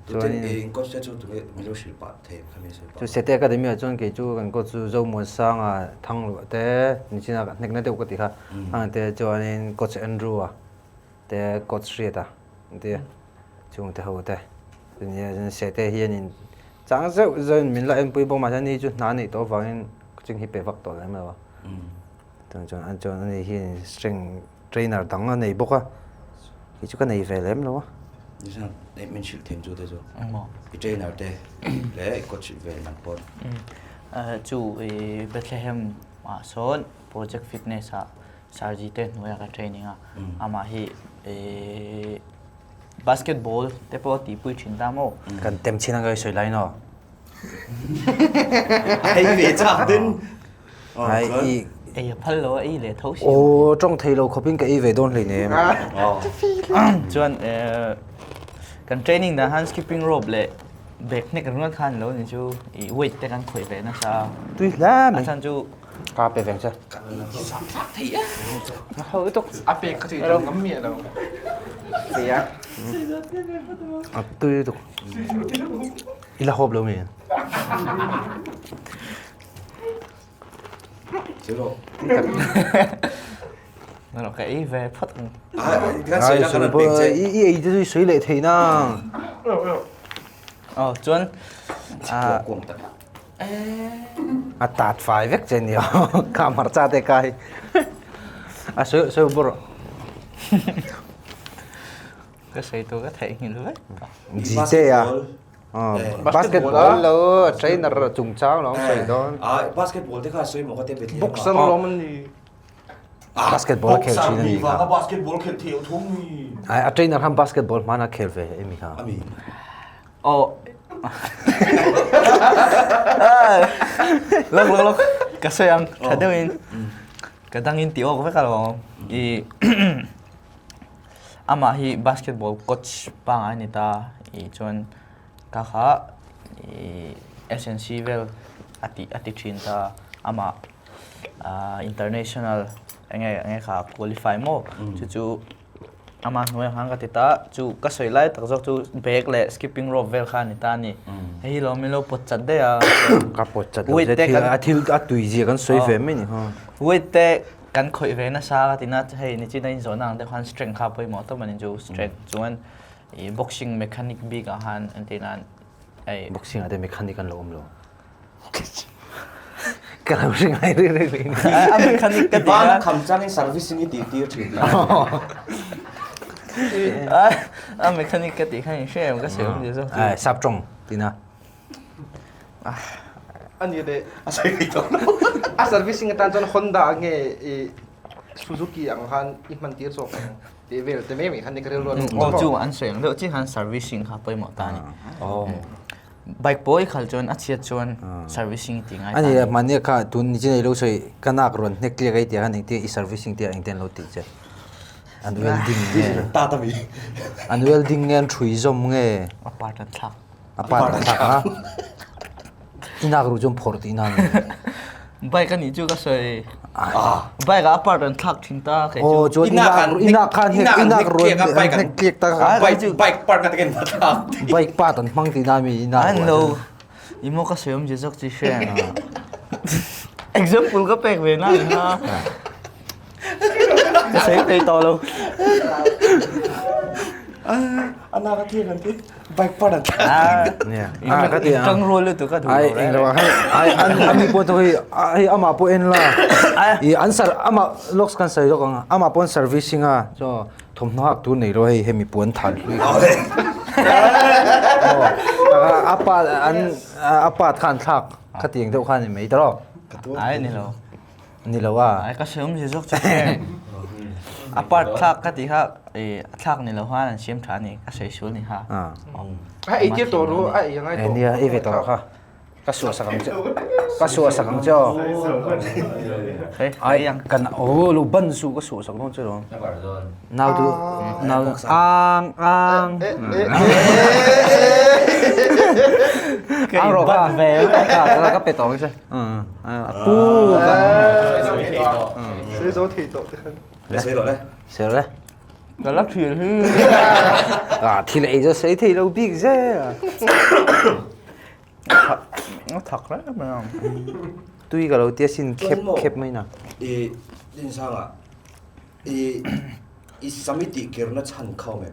chuan in coach te chu tunge milo hrilh pah thei ang kha mi sawi pah chu Sete Academy ah chuan kei chu kan coach chu Zomuansanga Thangluah te nichina ka hnekna deuh ka ti kha ang te chuanin coach Andrew a te coach Hriata an ti a. Chungte ho te chuan sete hianin chang zeuh zeuhin min la enpui bawk mahse ani chu hna neih tawh avangin coaching hi pe vak tawh lem lo a chuan chuan an chuan ani hian strength trainer dang a nei bawk a kei chu ka nei ve lem lo a. Nizan min hrilh them chu te chu i trainer te leh i coach ve nang pawh. Chu i Bethlehem ah sawn project fitness ah Sarji te hnuaia ka training a amah hi i Basketball te pawh a tihpui thin ta maw? Kan tem chin ang ka sawi lai no. Ei ve chak din. Ai i ei a phal lo a ei leh tho si. Aw tawng thei lo khawpin ka ei ve dawn hlei nem. Chuan kan training dan han skipping rope leh bag hnek ringawt khan lo ni chu i weight te kan khawih ve nasa. Tui hle mai. A chhan chu Ka pe veng che. A pek kha chu i ngam miah lo. Tia. A tui tuk. I la hawp lo mi? Nó ka ei ve phawt ang. Ai sui pawh i ei te chu i sui leh thei na. Aw chuan A tat fai vek che nia ka hmarcha te ka hi a sawi sawi bawr ka sawi tur ka theihnghilh vek Jite a basketball lo trainer chungchang lo sawi dawn basketball te kha sawi maw ka te Bethlehem boxer alawm an ni basketball a khel thin a ni kha basketball khel thei thung ni a trainer khan basketball hmana khel ve emi kha ami Aw. Lawk lawk lawk. Ka sawi ang. Tha deuhin. Ka dangin tih awk vek alawm. I amah hi basketball coach pangngai a ni ta. I chuan ka kha i SNC vel a ti a ti thin ta. Amah international enge enge kha qualify maw chu chu Amah hnuaiah khan ka ti ta, chu ka sawi lai tak zawk chu bag leh skipping rope vel kha a ni ta a ni. Hei hi lawm min lo pawt chat daih a. Ka pawt chat lo zet thil a thil a tui zia kan sawi ve mai ni ha. Weight te kan khawih ve nasa ka ti na hei nichina inzawhna ang deuh khan strength kha pawimawh tawp a ni chu strength chuan i boxing mechanic bik ah khan entir nan hei Boxing ah te mechanic an lo awm lo. Ka lo hre ngai reng reng reng. A mechanic ka ti a. Kham changin servicing i tih tir thin. A mechanic ka tih khan in hre em ka sawi awm ti zawk. Ai sap tawng tina. Ani le. A sawi thei tawh lo. A servicing atan chuan Honda nge i Suzuki ang khan i hman tir zawk ang tih vel te mai mai khan ni ka rilru a lo Aw chu an sawi ang deuh chiah khan servicing kha pawimawh ta a ni. Oh. Bike pawh i khalh chuan a chhiat chuan servicing tih ngai ta. Ani mahni kha tun ni chin ei lo sawi ka nak rawn hnek tliak ei tih ah khan engtin i servicing tih ah engtin an lo tih che. An welding nge. Ta ta mi. An welding nge an thui zawm nge. A part an thlak. A part an thlak a. I nak ru chuan phawrh tih na ni. Bike a nih chu ka sawi. Bike ah a part an thlak thin ta kei chu. Aw chuan inah inah khan hek inah ruan hek tliak ta kha. Bike bike part ka takin a thlak. Bike part an hmang tihna mi inah. An lo i maw ka sawi awmzia zawk chi hre. Example ka pek ve na ni ha. Ka sawi thei tawh lo. A na ka tliak an ti. Bike part an thlak. Nia. A ka ti a. Tang rual lutuk ka duh Ai eng lo hei ai an ami pawh chu hei hei amah pawh en la. I an sar amah locks kan sawi lawk ang amah pawh an servicing a chaw thawmhnaw hak tur nei lo hei hemi puan than hlui kha. A part an a part kha an thlak kha tiang deuh kha a ni mai tawh. Ai ni lo. Ni lo a. Ai ka sawi awmzia zawk chu heng a part thlak ka tih kha i a thlak ni lo khan an siam tha a ni ka sawi sual ni kha. A ei tir tawh ru a ei angai tawh. Nia ei ve tawh kha. Ka suah sak ang che. Ka suah sak ang che aw. Ai kan aw lo ban su ka suah sak dawn che lo. Nau tu nau ang ang. Ang rawh kha. Ka ka pe tawh ang che. Pu ka. Sei zo thei tawh te khan. Sei lo le. Sei lo le. Ka la thil hi. À thil ei zo sei thei lo bik ze. Nó thật đấy mà. Tui ka lo tia sin khep khep mai na. I din sanga. I i samiti kirna chan khau me.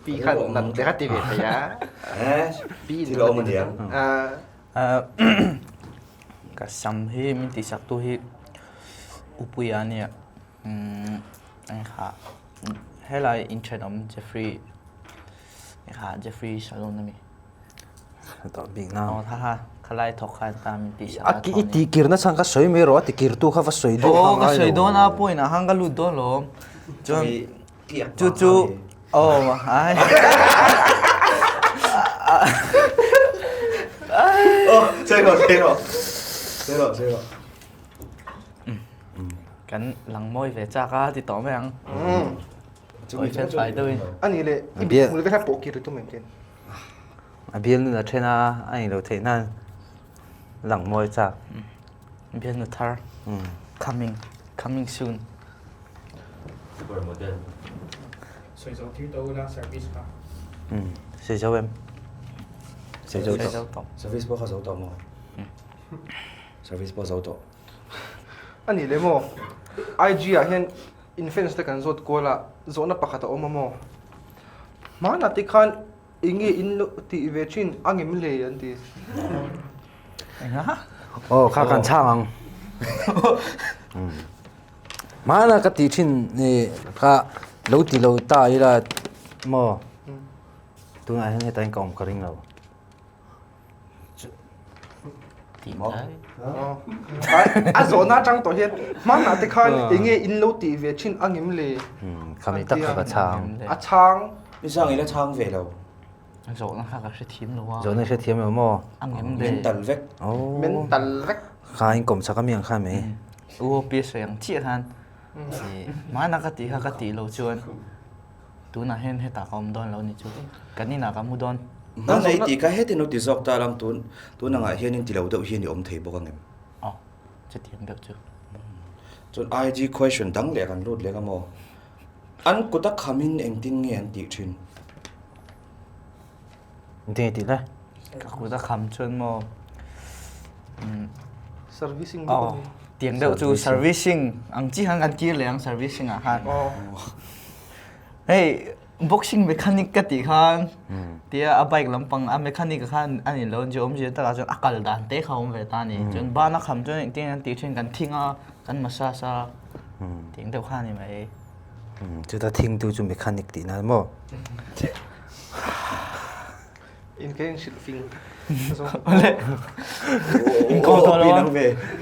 Pi khan nan te kha ti ve thei a. Pi ti lo awm aniang. Ka sam hi min tihsak tu hi Upuia a nia. Engkha helai inthenawm Jeffrey engkha Jeffrey Salon a mi. Tawh bik na. Aw kha kha khalai thawk khan ta min tihsak a A i tihkir na chhan kha sawi mai rawh a tikirtu kha va sawi duh kha ngai lo. Aw ka sawi dawn a point ah khan ka lut dawn lawm. Chuan Chu chu aw ai. Oh, sei rawh, sei rawh. Sei rawh, sei rawh. Kan lang mawi ve chak a ti tawh mai ang. Oi fel fai deuhin. Ani le i hmul ve kha pawh kir tum em tin. A bialnu a then a, a englo theih nan lang mawi chak. Bialnu thar coming coming soon. Super model. Sawi zo tir tawh ula service kha. Sawi zo em? Sawi zo tawh. Service pawh kha zo tawh maw? Service pawh zo tawh. A nih leh maw? IG ah hian in fans te kan zawt kual a, zawhna pakhat a awm a maw? Hmanah te khan Eng nge in lo tih ve thin a ngem le an ti. Enga? Aw kha kan chhang ang. Hmana ka tih thin ni kha lo ti lo ta ila maw tunah hian heta in ka awm ka ring lo. A zawhna atang tawh hian hmanah te khan eng nge in lo tih ve thin a ngem le? Khami tak kha ka chhang. A chhang. I chhang ila chhang ve lo. Zawhna kha ka hrethiam lo a. Zawhna i hrethiam lo maw? A ngem le. Mental vek. Mental vek. Kha in kawm chak ami ang khan mai. U pi sawi ang chiah khan hmanah ka tih kha ka tih lo chuan Tunah hian hetah ka awm dawn lo ni chu. Kan inah ka mu dawn. Hmanna i tih kha hetin lo ti zawk ta lang tun tun angah hian in ti lo deuh hian i awm thei bawk ang em? Aw, chutiang deuh chu. Chuan IG question dang leh kan lut leh ang maw? An kut a khamin engtin nge an tih thin? Engtin nge tih le? Ka kut a kham chuan maw? Servicing bawk a ni. Tiang deuh chu servicing ang chi khan kan kir leh ang servicing ah khan. Hei boxing mechanic ka tih khan tia a bike lampang a mechanic khan a ni lo chu awmzia takah chuan a kal dan te kha awm ve ta a ni. Chuan ban a kham chuan engtin an tih thin kan thing a kan massage a tiang deuh kha a ni mai. Chuta thing tu chu mechanic tihna maw? In ka in hrilh fing. In kawm tawh lo a.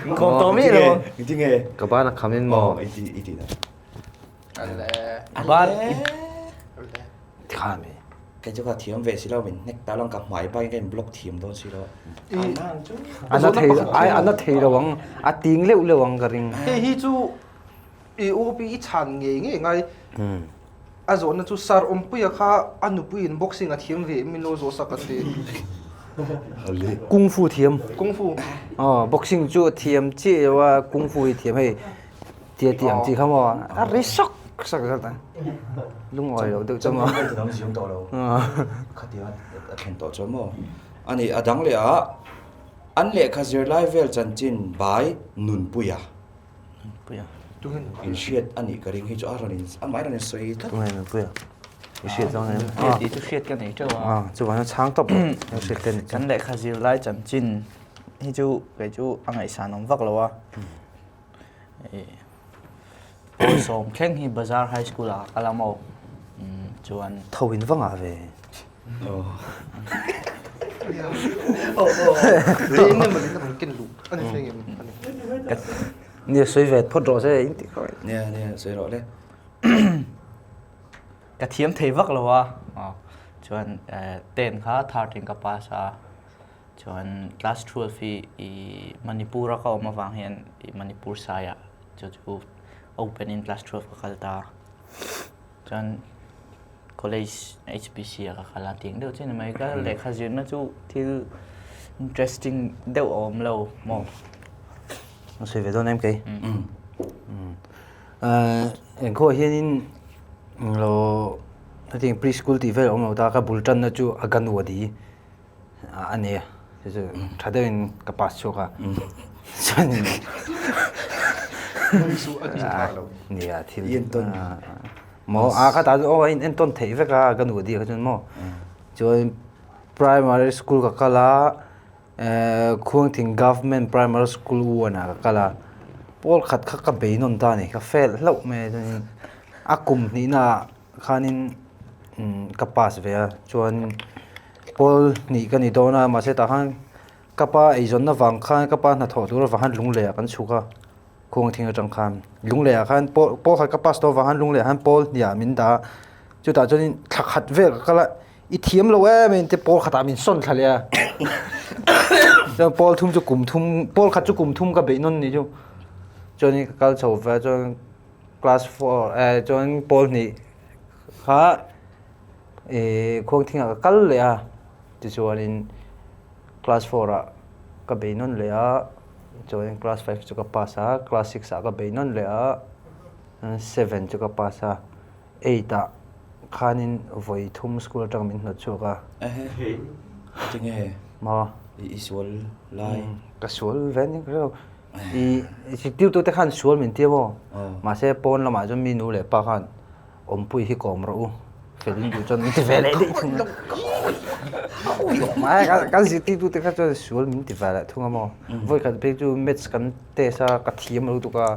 In kawm tawh mi lo. Engtin nge? Ka ban a kham in maw? I ti i ti na. Ban Kha mi. Kei chu ka thiam ve si lo min hnek ta lang ka hmai bakin ka in block thiam dawn si lo. Ana thei ai ana thei lo ang a ting leuh leuh ang ka ring. Hei hi chu i u pi i chhan ngei ngei ngai. A zawhna chu Sir Awmpuia kha a nupuiin boxing a thiam ve em min lo zawh sak a ti. Kung fu thiam. Kung fu. Aw boxing chu a thiam chiah lo a kung fu hi thiam hei tia tih ang chi kha maw a ri sawk sawk zat a lungawi lo deuh chu maw. Championship dang ziam tawh lo khatia a thlen tawh chuan maw ani a dang leh ah an lehkha zirlai vel chanchin bai Nunpuia in hriat a nih ka ring hi chu a rawn in amah rawn in sawi tlat. Tunge Nunpuia i hriat zawng em? Hriat tih chu hriat ka nei teuh a. Chuvang chuan chhang tawp lo hriat te nih chu. Kan lehkha zirlai chanchin hi chu kei chu a ngaihsan awm vak lo a. Pawl sawm thleng hi Bazar High School ah ka kal a maw chuan. Tho in va ngah ve. Nia sawi ve phawt rawh se in ti khaw. Nia nia sawi rawh le. Ka thiam thei vak lo a chuan ten kha third in ka pass a chuan class 12 hi i Manipur a ka awm avang hian i Manipur sai ah chu chu open in class 12 ka kal ta chuan College HPC ah ka kal a tih ang deuh chian a ni mai. Ka lehkha zirna chu thil interesting deuh a awm lo maw? A sawi ve dawn em kei? Engkhaw hianin lo hetiang pre-school tih vel a awm lo ta ka bul tanna chu a ka nu a di. A ni a chu chu tha deuhin ka pass chhuak a chuanin nia thil maw a kha tah chu aw a in entawn theih vek a ka nu a diak chuan maw chuan primary school ka kal a Khuangthing government primary school one ah ka kal a pawl khat kha ka bei nawn ta a ni ka fail hlauh mai a chuanin a kum hnihna ah khanin ka pass ve a chuan pawl hnih ka ni dawn a mahse tah khan ka pa eizawnna vang khan ka pa hnathawh tur avang khan lung leh ah kan chhuk a khuang thing atang khan lung leh ah khan pawl pawl khat ka pass tawh avang khan lung leh ah khan pawl hnih ah min dah a chutah chuanin thla khat vel ka kal a i thiam lo em em te pawl khatah min sawn thla leh a chuan pawl thum chu kum thum pawl khat chu kum thum ka beih nawn nih chu chuanin ka kal chho ve a chuan class four eh chuan pawl hnih kha Ihh khuangthingah ka kal leh a tichuanin class four ah ka bei nawn leh a chuanin class five chu ka pass a class six ah ka bei nawn leh a seven chu ka pass a eight ah khanin vawi thum school atang min hnawt chhuak a. Tinge Maw? I sual lai. Ka sual ve aniang ka hrelo ih zirtirtu te khan sual min tia maw mahse pawn lamah chuan mi nu leh pa khan Awmpui hi kawm rawh u, fel in duh chuan min ti ve leh daih thung a. Kan zirtirtu te kha chuan sual min ti ve leh thung a maw. Vawikhat phei chu maths kan test a, ka thiam lo lutuk a,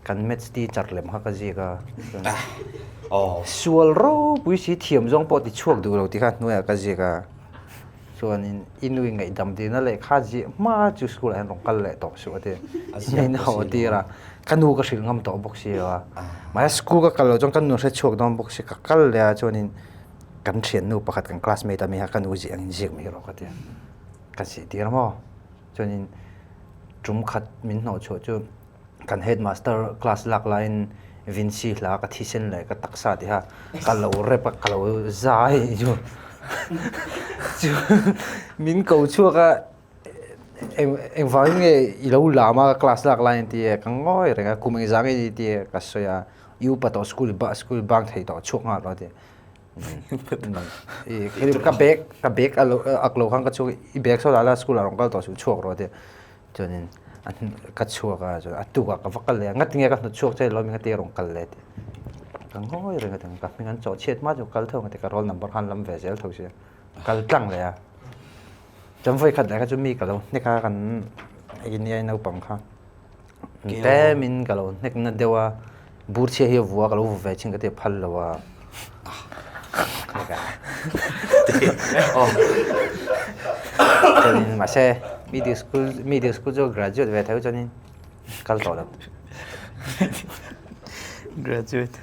kan maths teacher lem kha ka ziak a. Sual ropui si thiam zawng pawh ti chhuak duh lo tih kha hnuaiah ka ziak a. Chuanin i nui ngaihdam dihna leh kha ziah hma chu school ah hian rawn kal leh tawh suh a ti. Min haw tir a, ka nu ka hrilh ngam tawh bawk si lo a. Mahse school ka kal loh chuan ka nu hre chhuak dawn bawk si, ka kal leh a chuanin kan thiannu pakhat kan classmate a mi kha ka nu ziah angin ziak mai rawh ka ti a. Ka zih tir a maw? Chuanin tum khat min hnawh chhuah chu Kan headmaster class lak laiin Vincy hla ka thisen leh ka taksa tiha ka lo rep a, ka lo zai chu chu min ko chhuak a eng engvangin nge i lo lam a class lak laiin ti e ka ngawi reng a kum engzah nge i ti e ka sawi a i upa tawh school school bang thei tawh chhuak nghal rawh a ti ka bag ka bag a lo ak lo khan ka chhuak i bag saw lah la school ah rawn kal tawh suh chhuak rawh a ti. Chuanin a ka chhuak a, chuan a tukah ka va kal leh a, ngatinge ka hnawt chhuak che lawm in ka rawn kal leh tih. Ka ngawi reng a ti, ka hming an chawh chhiat hma chu kal tho ang a ti, ka roll number khan lam ve zel tho sia, kal tlang leh a. Chuan vawi khat leh kha chu mi ka lo hnek a, kan nia naupang kha. Tlemin ka lo hnek na deuh a, bur chhia hi a vua ka lo vu ve chin ka ti a phal lo a. Chuanin mahse middle school middle school chu graduate ve tho chuanin kal tawh lo. Graduate.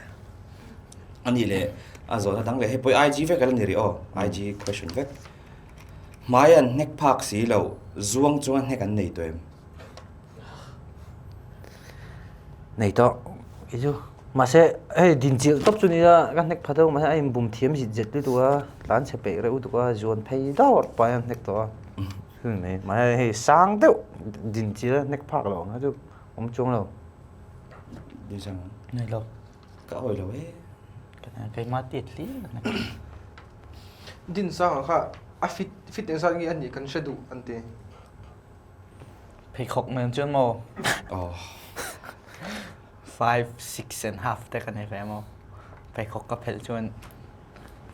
Ani leh a zawhna dang leh hei pawh IG vek a la ni rih aw, IG question vek. Hmai an hnek phak si lo, zuang chunga hnek an nei tawh em? Nei tawh kei chu mahse hei din chilh tawp chu nia ka hnek pha deuh mahse a inbum thiam zit zet lutuk a tlan chhe peih reuh lutuk a zuan phei dawrh pah hian hnek tawh a. Mai mai hei sang deuh din chi la hnek phak lo ang kha chu awm chuang lo. Din sang ang? Nei lo. Ka awi lo e. Keimah tit hlir a ni. Din sang ang kha a fit fit engzat nge a nih kan hre duh an ti. Pheikhawk nen chuan maw? Aw. 5, 6 and half te ka nei ve maw? Pheikhawk ka phelh chuan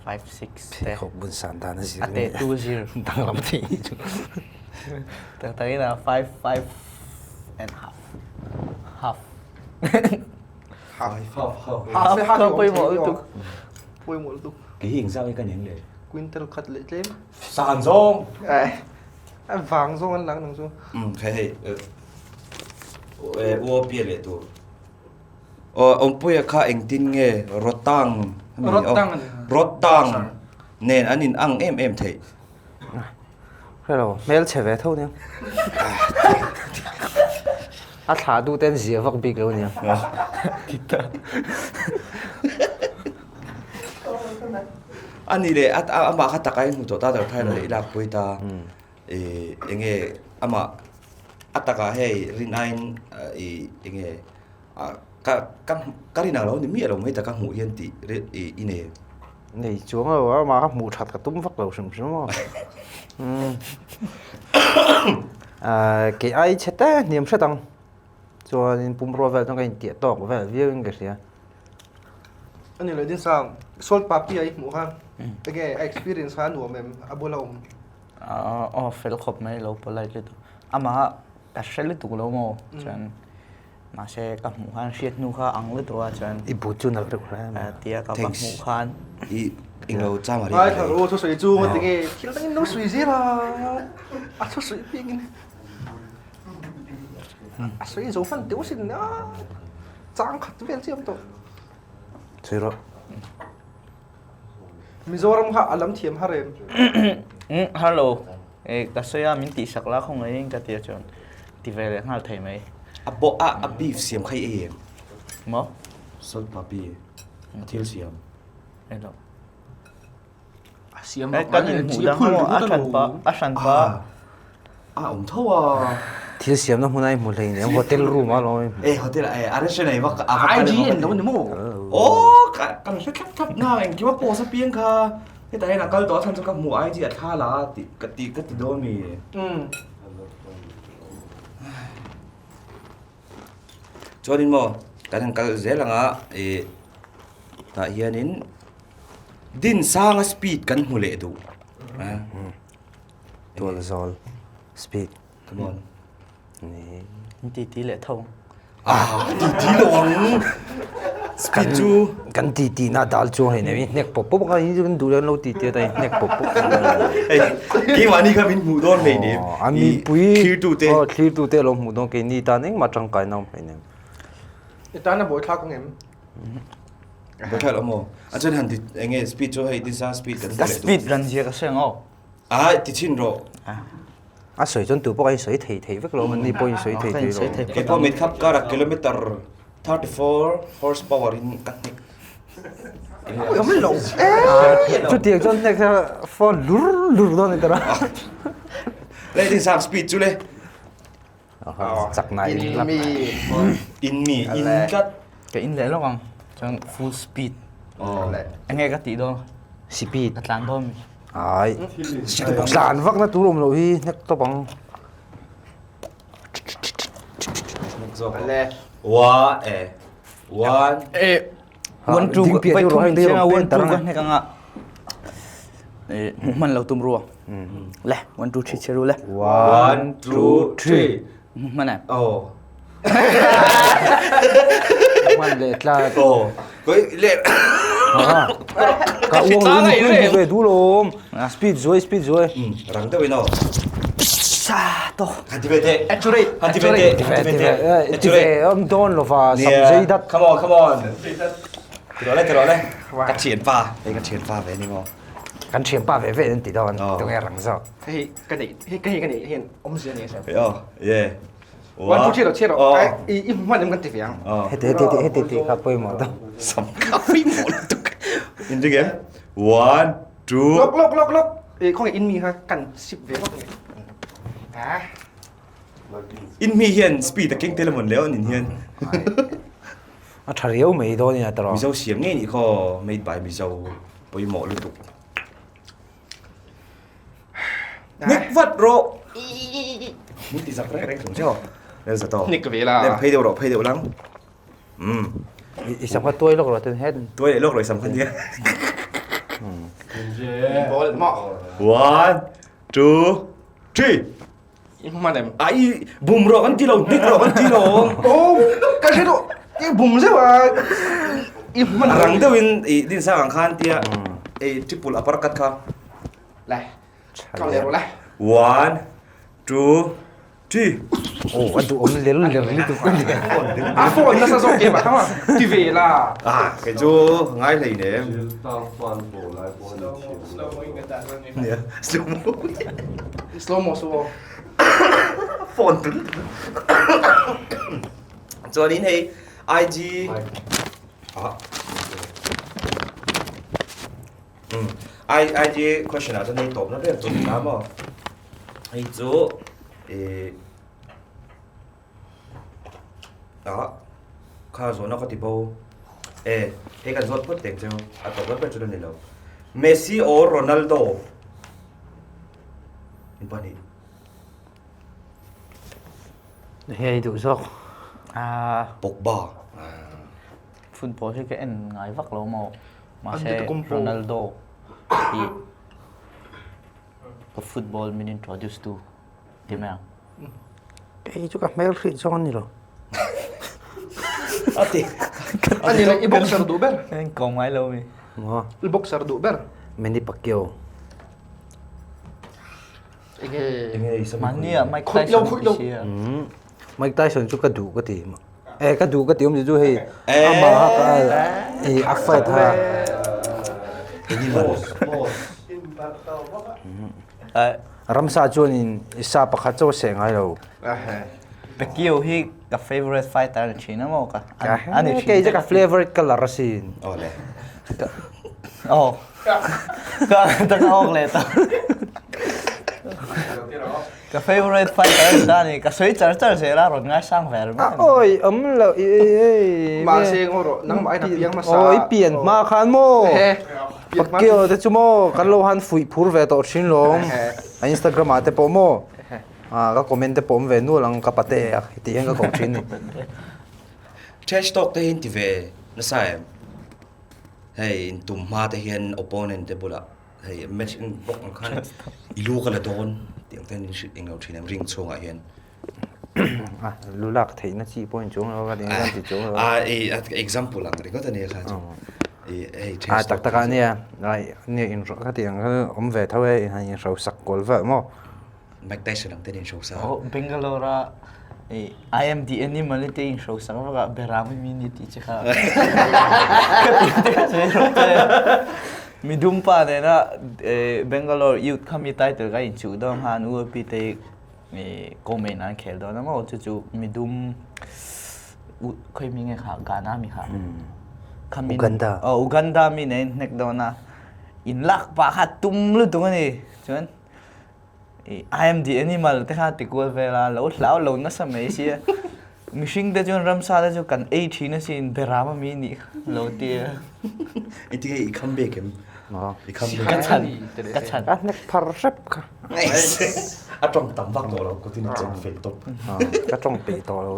5, 6 te. Pheikhawk bun san dan a zir. A te tu zir. Danglam thei ni chu. Tak takin a 5, 5 and half. Half. Half. Half, half. Half le half Ka pawimawh lutuk. Pawimawh lutuk. Kei hi engzah nge ka ning le? Quintal khat leh tlem. San zawng. A vang zawng an lang nang chu. Um, khai hei. Uo pia leh tur. Aw, Awmpuia kha engtin nge Rotang Rotang Rotang nen an in ang em em theih. Hrelo, hmel chhe ve tho nia. A thlah duh ten zia vak bik lo nia. Ani leh amah kha taka in hmu tawh ta ber thai leh i lak pui ta. Enge amah a takah hei rin aiin ih enge ah ka ka ka rin ang lo ni miah lo mai taka hmuh hian tih ih i nei. Nei chuang lo a amah kha hmuh that ka tum vak lo hrim hrim a. Ah kei ai chhe te hniam hret ang chuanin pumrua vel chuan ka intiah tawk vel viau in ka hria. A ni lo Dinsang, Salt Papi a i hmuh kha enge a experience kha a nuam em a bula awm? Aw fel khawp mai lo polite lutuk. Amah ka hre lutuk lo maw chuan mahse ka hmuh khan hriat hnu kha ang lutuk a chuan I but chu nalh reuh hle mai. Tia ka va hmuh khan. I englo chang a ri Ai thla ru thusawi chu tinge thil dangin lo sawi zel a a thusawi piangin a sawi zo hman teuh sin a chang khat vel chiam tawh. Sawi rawh. Mizoram kha a lam thiam har em? Har lo. E ka sawi a min tihsak la khaw ngeiin ka ti a chuan ti ve leh nghal thei mai. A bawh a a beef siam kha i ei em? Maw? Salt papi a thil siam. Ei lo. A siam bawk kan inhmuh dang maw a hranpa a hranpa. A awm tho a. Thil siamna hmun a i hmu hlei nen hotel room a lawm i hmu. E hotel e a restaurant ei vak a vak IGN lo ni maw? Aw ka kan hre thlap thlap na engkim a post apiang kha hetah hian a kal tawh a chhan chu ka hmu IG a thla la a tih ka ti ka ti dawn mi. Chuanin maw kan han kal zel ang a ih tah hianin Dinsanga speed kan hmu leh duh. Tual zawl speed. Come on. Ni. In ti ti leh tho. Ah, ti ti lo ang. Speed chu. Kan ti ti na dal chu hei nei hnek pop pop ka hi kan duh lo ti ti ta hnek pop pop. Hei, keimahni kha min hmuh dawn hei ni. An mi pui. Thlir tu te. Oh, thlir tu te lo hmuh dawn kei ni tan engmah tangkai na awm hei nem. I tan a buaithlak ang em? Buaithlak lo maw? A chuan han ti enge speed chu hei tinsa speed kan Ka speed ran zia ka sawi ang aw. A ti chhin rawh. A sawi chuan tu pawh ka insawi thei thei vek lo, ni pawh insawi thei thei lo. Kei pawh mit khap karah kilometer 34 horse power in ka hnek. Awm lo. Chutiang chuan hnek kha phone lur lur dawn a ni tawh a. Le tinsa speed chu le. Chak nai In mi. In mi in tlat. Ka in leh lawk ang. Chuan full speed. Enge ka tih dawn? Speed. Ka tlan dawn mi. Ai. Tlan vak na tur awm loh hi hnek tawp ang. Hnek zawk. Wa e. One. E. One two vai thum in chiang a one two ka hnek anga. E hmuh hman lo tum rua. Le one two three che ru le. One two three. Hmuh hman em? Oh. Hman leh tlat. Oh. Koi le. Ka uang lu ni pui ve du lom. Speed zuai speed zuai. Rang deuh in aw. Sa to. Han ti ve teh. Accurate. Han ti ve teh. Han ti ve teh. Ti ve am dawn lova sam zei dat. Come on, come on. Ti rawh le, ti rawh le. Ka thianpa. Hei ka thianpa ve ni maw. Kan thianpa ve ve an ti dawn. Tunge rang zawk. Hei ka nei, hei ka hei ka nei hian awmzia nei a. Aw, yeah. One, two, three rawh, three rawh. I i hman em kan ti ve ang. Heti heti heti tih kha pawimawh dawn. Sam kha pawimawh lutuk. Inring em? One, two. Lawk lawk lawk lawk. E khawnge in mi kha kan sip ve vak nge. In mi hian speed a keng tel amawn le aw nin hian. A tha riau mai dawn nia tawrh. Mizo siam ngei nih khaw made by Mizo pawimawh lutuk. Nik vat rawh. Min ti zak reng reng chung che aw. Lel za tawh. Nik ve la. Lem phei deuh rawh phei deuh lang. Umm. I sam kha tuai lawk rawh ten het. Tuai leh lawk rawh i sam kha nia. Ball maw. One, two, three. I hman em? Ai bum rawh kan ti lo, hnek rawh kan ti lo. Oh, ka hre duh. I bum zeuh a. I hman A rang deuhin i din sang ang khan tia ei triple uppercut kha. Le. Ka leh rawh le. One, two, three. Oh, a duh awm ler ler lutuk a ni. A phone nasa zawk em a kha ti ve la. Ah, kei chu ngai hlei nem. Slow mo in ka dah chuan ni. Nia, slow mo. Slow mo su aw. Phone tul. Chuanin hei IG ah um I IG question ah chuan hei tawpna ber chu ni ta maw. Hei chu eh ah kha zawhna ka ti bo e hei kan zawt phawt teng cheu a tawpna ber chu la ni lo. Messi or Ronaldo in pahnih. Hei duh zawk. Ah. Pogba. Football hi ka en ngai vak lo maw. Mahse Ronaldo hi ka football min introduce tu ti mai ang. Kei chu ka hmel hrih zawng a ni lo. A ti. A ni lo, i boxer duh ber. En ko ngai lo mi. Maw? I boxer duh ber. Manny Pacquiao. Enge. Enge i sam. Mahni ah Mike Tyson ti si a. Mike Tyson chu ka duh ka ti. Eh ka duh ka ti awm chu hei amah ha ka i a fight ha. Animal. Ramsa chuanin i sa pakhat chauh a seh ngai lo. Pacquiao hi ka favorite fighter ni thin a maw ka ani thin. Kei chu ka favorite colour asin. Awle. Aw. Ka ta ka awk leh ta. Ka favorite fighter ni ta ni ka sawi char char zel a rawn ngaisang ve ringawt a ni. Awi awm lo i i. Mahse ngaw rawh nangmah in a piang hmasa. Aw i pian hma khan maw. Pacquiao te chu maw kan lo han fuih phur ve tawh thin lawm. A Instagram ah te pawh maw. Ka comment te pawh awm ve nual ang ka pate a tih hian ka ko thin ni. Trash talk te hi in ti ve nasa em? Hei in tum hma te hian opponent te bulah hei match in bawk ang khan i lu ka la dawn tih ang te hian in hrilh englo thin em ring chhungah hian. Lu lak theihna chi pawh in chuang lo a eng hian ti chuang lo a. A example ang ringawt a nia kha chu. Hei trash talk. Tak tak a nia nia in ka tih ang kha awm ve tho e in han inhrosak kual vel maw. Mike Tyson ang ten inhrosa. Oh, Bangalore a I am the animal te inhrosak vaka beram mi ni ti che kha. Ka ti te ka sawi rawh che. Midum pa nena Bangalore youth kha mi title ka inchuh dawn khan UAP te comment an khel dawn a maw chu chu midum khoi mi nge kha Ghana mi kha. Kha mi Uganda. Oh, Uganda mi nen hnek dawn a. In lak pa kha tum lutuk ani. Chuan I am the animal te kha ti kual vel a, lo hlau lo nasa mai sia. Mihring te chuan ramsa te chu kan ei thin asin, beram a mi nih kha lo ti a. I ti hei i kham bek em? I kham bek. Ka chhan, ka chhan. A hnek phar hrep kha. A tawng tam vak tawh lo, ka tin a cheng fel tawp. Ka tawng peih tawh lo,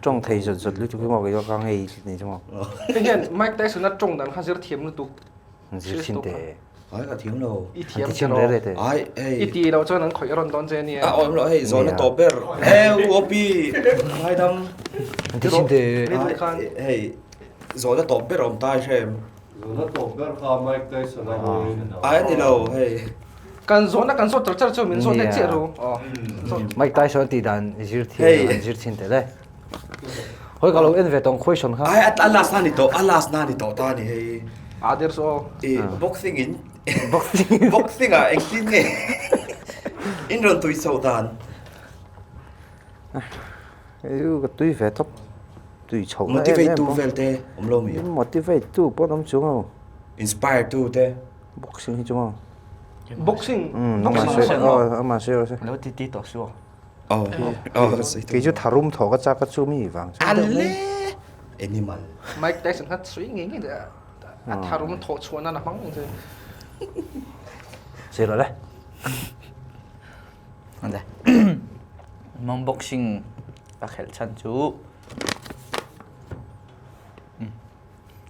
tawng thei zawt zawt lutuk hi maw kei chu ka ngei ni chu maw. Hei hian Mike Tyson a tawng dan kha zir thiam lutuk. Zir thin teh. Ai ka thiam lo. I thiam An ti thiam re re teh. Ai hei. I ti lo chuan an khawih rawn dawn che ania. A awm lo hei zawhna tawp ber. E u Opi ngaidam. An ti thin teh. Hei zawhna tawp ber awm ta i hre em? Zawhna tawp ber kha Mike Tyson a hawiin. Ai a ni lo hei. Kan zawhna kan zawt char char chu min zawt leh chiah ru. Mike Tyson a tih dan i zir thiam an zir thin teh le. Hoi ka lo en ve tawng question kha. Ai a last na ni tawh a last na ni tawh ta ni hei. A der chu aw. I boxing in boxing boxing ah engtin nge in rawn tui chhoh dan. Ei ka tui ve tawp tui chhoh na em em. Motivate tu vel te awm lo mi. Motivate tu pawh an awm chuang lo. Inspire tu te. Boxing hi chu maw. Boxing. Boxing. Amah se aw se. Lo ti ti tawh suh. Oh, oh, Kei chu tharum thawh ka chak a chu mi vang chu. Alle! Animal. Mike Tyson kha sui ngei ngei a a tharum thawh chhuah nan a hmang ang che. Sawi rawh le. Ande. Mang boxing ka khelh chhan chu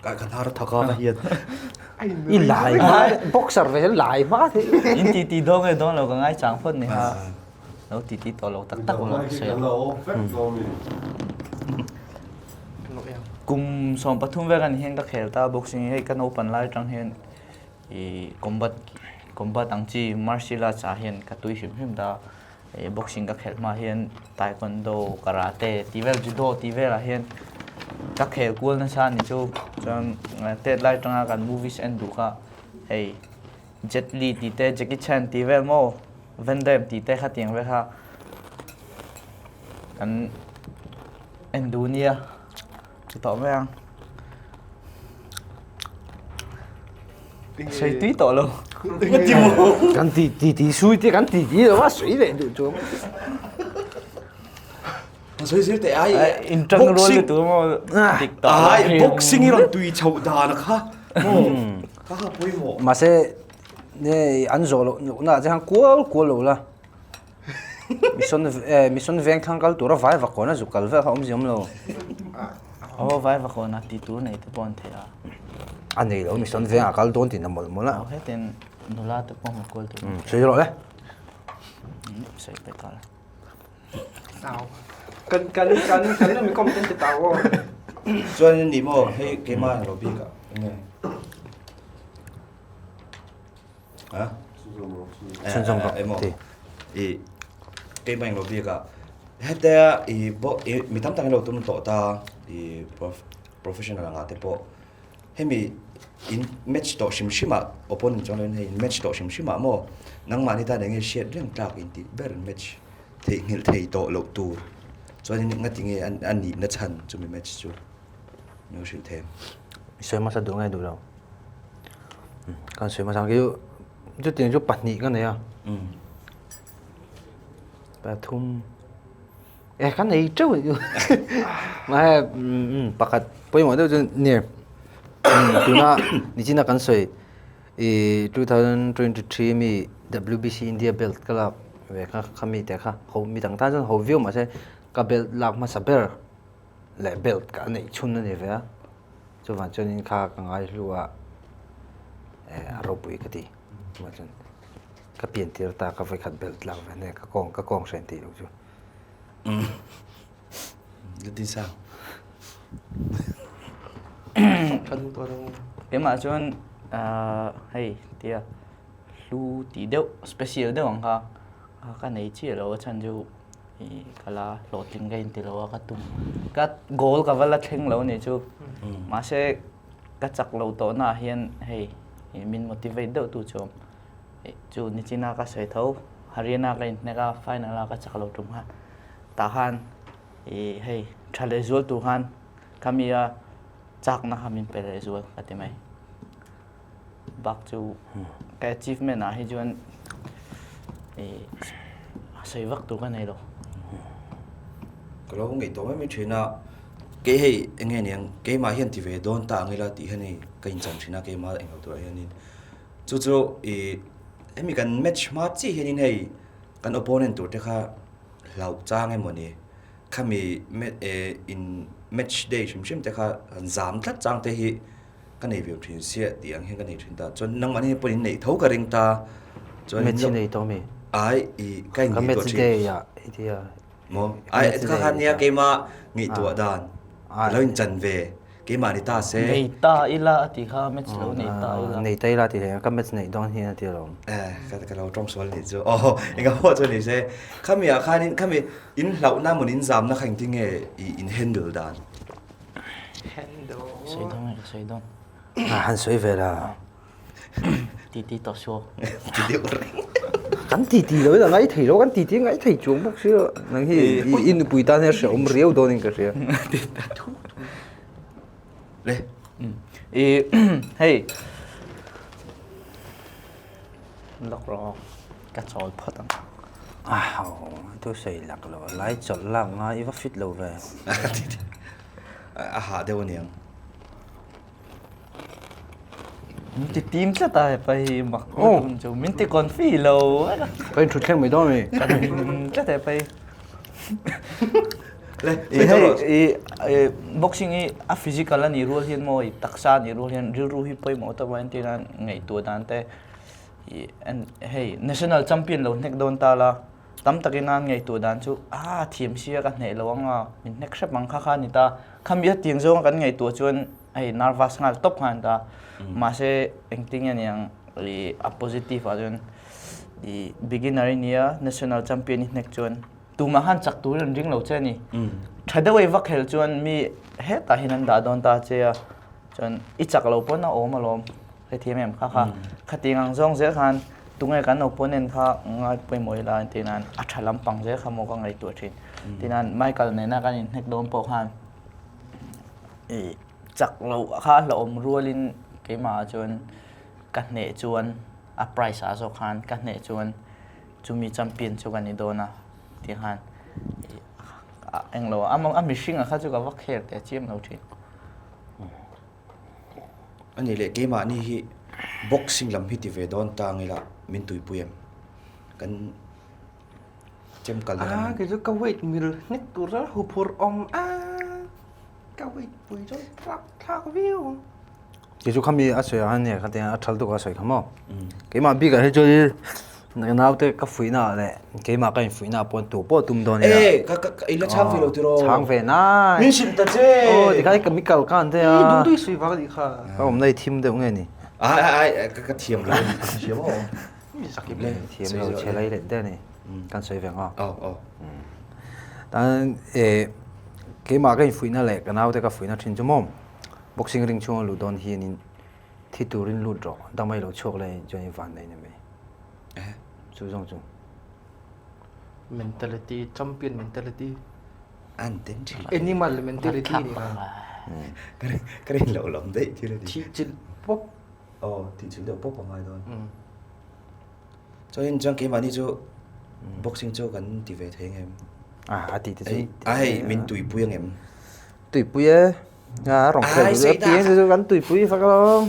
Ka ka hnar thak a ka hian. I lai hma boxer ve hian lai hma thei. In ti ti dawn nge dawn lo ka ngai chang phawt ni ha. Lo ti ti tawh lo tak tak awm ka sawi ang. Kum 13 vel kan hian ka khel ta boxing hi hei ka naupan lai atang hian i combat combat ang chi martial arts ah hian ka tui hrim hrim ta. Boxing ka khelh hma hian taekwondo, karate tih vel judo tih velah hian ka khel kual nasa a ni chu. Chuan tet lai atanga kan movies en duh kha hei Jet Li tih te Jackie Chan tih vel maw Van Damme tih te khatiang vel kha kan en duh nia ti tawh mai ang. Sawi tui tawh lo. Kan ti ti ti sui te kan ti ti lo a sui leh duh chu. Sawi zir teh ai. In tang rual lu tu mo dik tawh. Ai boxing i rawn tui chhoh dan kha. Kha kha pawimawh. Mahse ne an zawh loh na che han kual kual lo la. Mission mission veng thlang kal tura vai vakawn a zuk kal vel kha awmzia awm lo. Aw vai vakawn a ti tur nei te pawh an thei a. A nei lo mission veng a kal dawn tih na mawlh mawlh a. Aw hetin nula te pawh hmu kual tur. Sawi rawh le. Sawi pe kal. Tau. Kan kan kan kan mi comment ti tau aw. Chuan ni maw hei keimah lo bik ah enge. Ha? Chhunzawm rawh ti. I keimah englo bik ah hetia i bo i mi tam tak in lo tum tawh ta i professional anga te pawh hemi in match tawh hrim hrim ah opponent chuan loin hei in match tawh hrim hrim ah maw nangmahni tan enge hriat reng tlak in tih ber match theihnghilh thei tawh loh tur chuanin ngatinge a nihna chhan chumi match chu. Min hrilh thei. I sawi hmasa duh nge duh lo? Kan sawi hmasa ang chu chutiang chu pahnih ka nei a. Pathum e ka nei teuh anih chu. Mahse pakhat pawimawh deuh chu ni tuna nichina kan sawi i 2023 mi WBC India belt ka lak ve kha khami te kha ho mi dang tan chuan ho viau mahse ka belt lak hmasa ber. leh belt ka neih chhun a ni ve a, chuvang chuanin kha ka ngai hlu a eh a ropui ka ti chuvang chuan ka pian tir ta ka vawikhat belt lak ve ania ka kawng ka kawng hran tih loh chu. Keimah chuan hei tia hlu tih deuh special deuh ang kha ka nei chiah lo a chhan chu. I ka la hlawhtling ka inti lo a ka tum ka goal ka va la thleng lo ni chu mahse ka chak lo tawh na ah hian hei min motivate deuh tu chu chu nichina ka sawi tho Haryana ka inhnek a final a ka chak lo tum khan tah khan i hei tha leh zual tur khan khami a chakna kha min pe leh zual ka ti mai. Bak chu ka achievement ah hi chuan a sawi vak tur ka nei lo. Ka lo ngaihtuah mai mai thin a, kei hei eng nge niang keimah hian ti ve dawn ta ang ila tih hian hei ka inchan thin a keimah englo turah hianin chu chu ih hemi kan match hma chiah hianin hei kan opponent tur te kha hlauh chang emaw ni khami in match day hrim hrim te kha han zam tlat chang te hi. Ka nei ve thin sia tih ang hian ka nei thin ta. Chuan nangmah hi pawhin neih tho ka ring ta. Chuan Match i nei tawh mi? Ai i ka in Ka ngaihtuah match thin. day ah i ti a. Maw? Ka Ai match kha day khan nia ta. keimah ngaihtuah dan. Ai. Ka lo in chan ve. Keimah ni ta se. Nei ta ila a ti kha match lo nei ta ila. Nei ta ila ti hle. Ka match neih dawn hian a ti alawm. Eh ka ka lo tawng sual nih chu. Aw engah pawh chu ni se. Khami ah khanin khami in hlauhna maw in zamna kha engtin nge i in handle dan? Sawi dawn nge ka sawi dawn. A han sawi ve la. Ti ti tawh suak. Ti deuh reng. Kan ti ti lo in a ngai thei lo, kan ti ti ngai thei chuang bawk si lo. Nang hi i nupui tan hian hrehawm riau dawn in ka hria. Le. I hei. Lawk rawh ka chawl phawt ang. Thu sawi lak lo lai chawlh lak ngai i va fit lo ve. A hah deuh aniang. Min ti tim tlat a hepa hi mak lutuk chu min ti confi lo. Ka inthut thleng mai dawn a mi. Ka tim tlat hepa hi. Le hei boxing hi a physical a nih rual hian maw taksa a nih rual hian rilru hi pawimawh tak mai a entir nan ngaihtuah dan te hei national champion lo hnek dawn ta la tam takin an ngaihtuah dan chu a thiam sia ka hneh lo ang a min hnek hrep ang kha kha a ni ta khami a tiang zawnga kan ngaihtuah chuan hei nervous nghal tawp nghal a ni ta mahse engtin nge niang ih a positive ah chuan ih beginner i nia national champion i hnek chuan Tumah khan chak turin an ring lo che a ni. Tha deuh ei vak hel chuan mi hetah hian an dah dawn ta che a, chuan i chak lo pawn a awm alawm hrethiam em kha kha. Khatiang ang zawng zel khan tunge kan opponent kha ngai pawimawh ila an tih nan a tha lampang zel kha maw ka ngaihtuah thin. Tinan Michael nena kan inhnek dawn pawh khan i chak loh kha a hlauhawm rualin keimahah chuan ka hneh chuan a price ah zawk khan ka hneh chuan Chumi champion chu ka ni dawn a tih khan englo a mihring a kha chu ka va kher teh chiam lo thin. Ani leh keimahni hi boxing lam hi ti ve dawn tang ila min tuipui em? Kan chem kal na lam. Kei chu ka weight mil hnek tur chuan huphurh awm a ka weight pui chuan thlak thlak viau ang. Kei chu khami a sawi ang ania khatiang a thal tuk a sawi kha maw. Keimah bikah hi chuan i naute ka fuihna ah leh keimah ka infuihna ah pawh tu pawh tum dawn ila. E ka ka i la chhang ve lo tiraw. Chhang ve nai. Min hrilh ta che. Aw tikhan ka mi kal khan te a. I duh duh i sawi vang anih kha. Ka awmna i thim deuh nge ni. Ai ai ai ka thiam lo a ni. Thiam aw. Thiam lo che lai leh der ni. Kan sawi ve ang aw. Aw aw. Tan e keimah ka infuihna leh ka naute ka fuihna thin chu maw. Boxing ring chhunga luh dawn hianin thi turin lut rawh, damai lo chhuak lai chuan i van nei ni mai. Chu zawng chu. Mentality, champion mentality. An ten thin. Animal mentality ni kha. Ka rin loh lam daih thil a ni. Thih chilh pawp. Aw, thih chilh deuh pawp a ngai dawn. Chuanin chuan keimahni chu boxing chu kan ti ve thei ang em? A ti te chu. A hei min tuipui ang em? Tuipui e. A rawn khel duh a piang te chu kan tuipui fak alawm.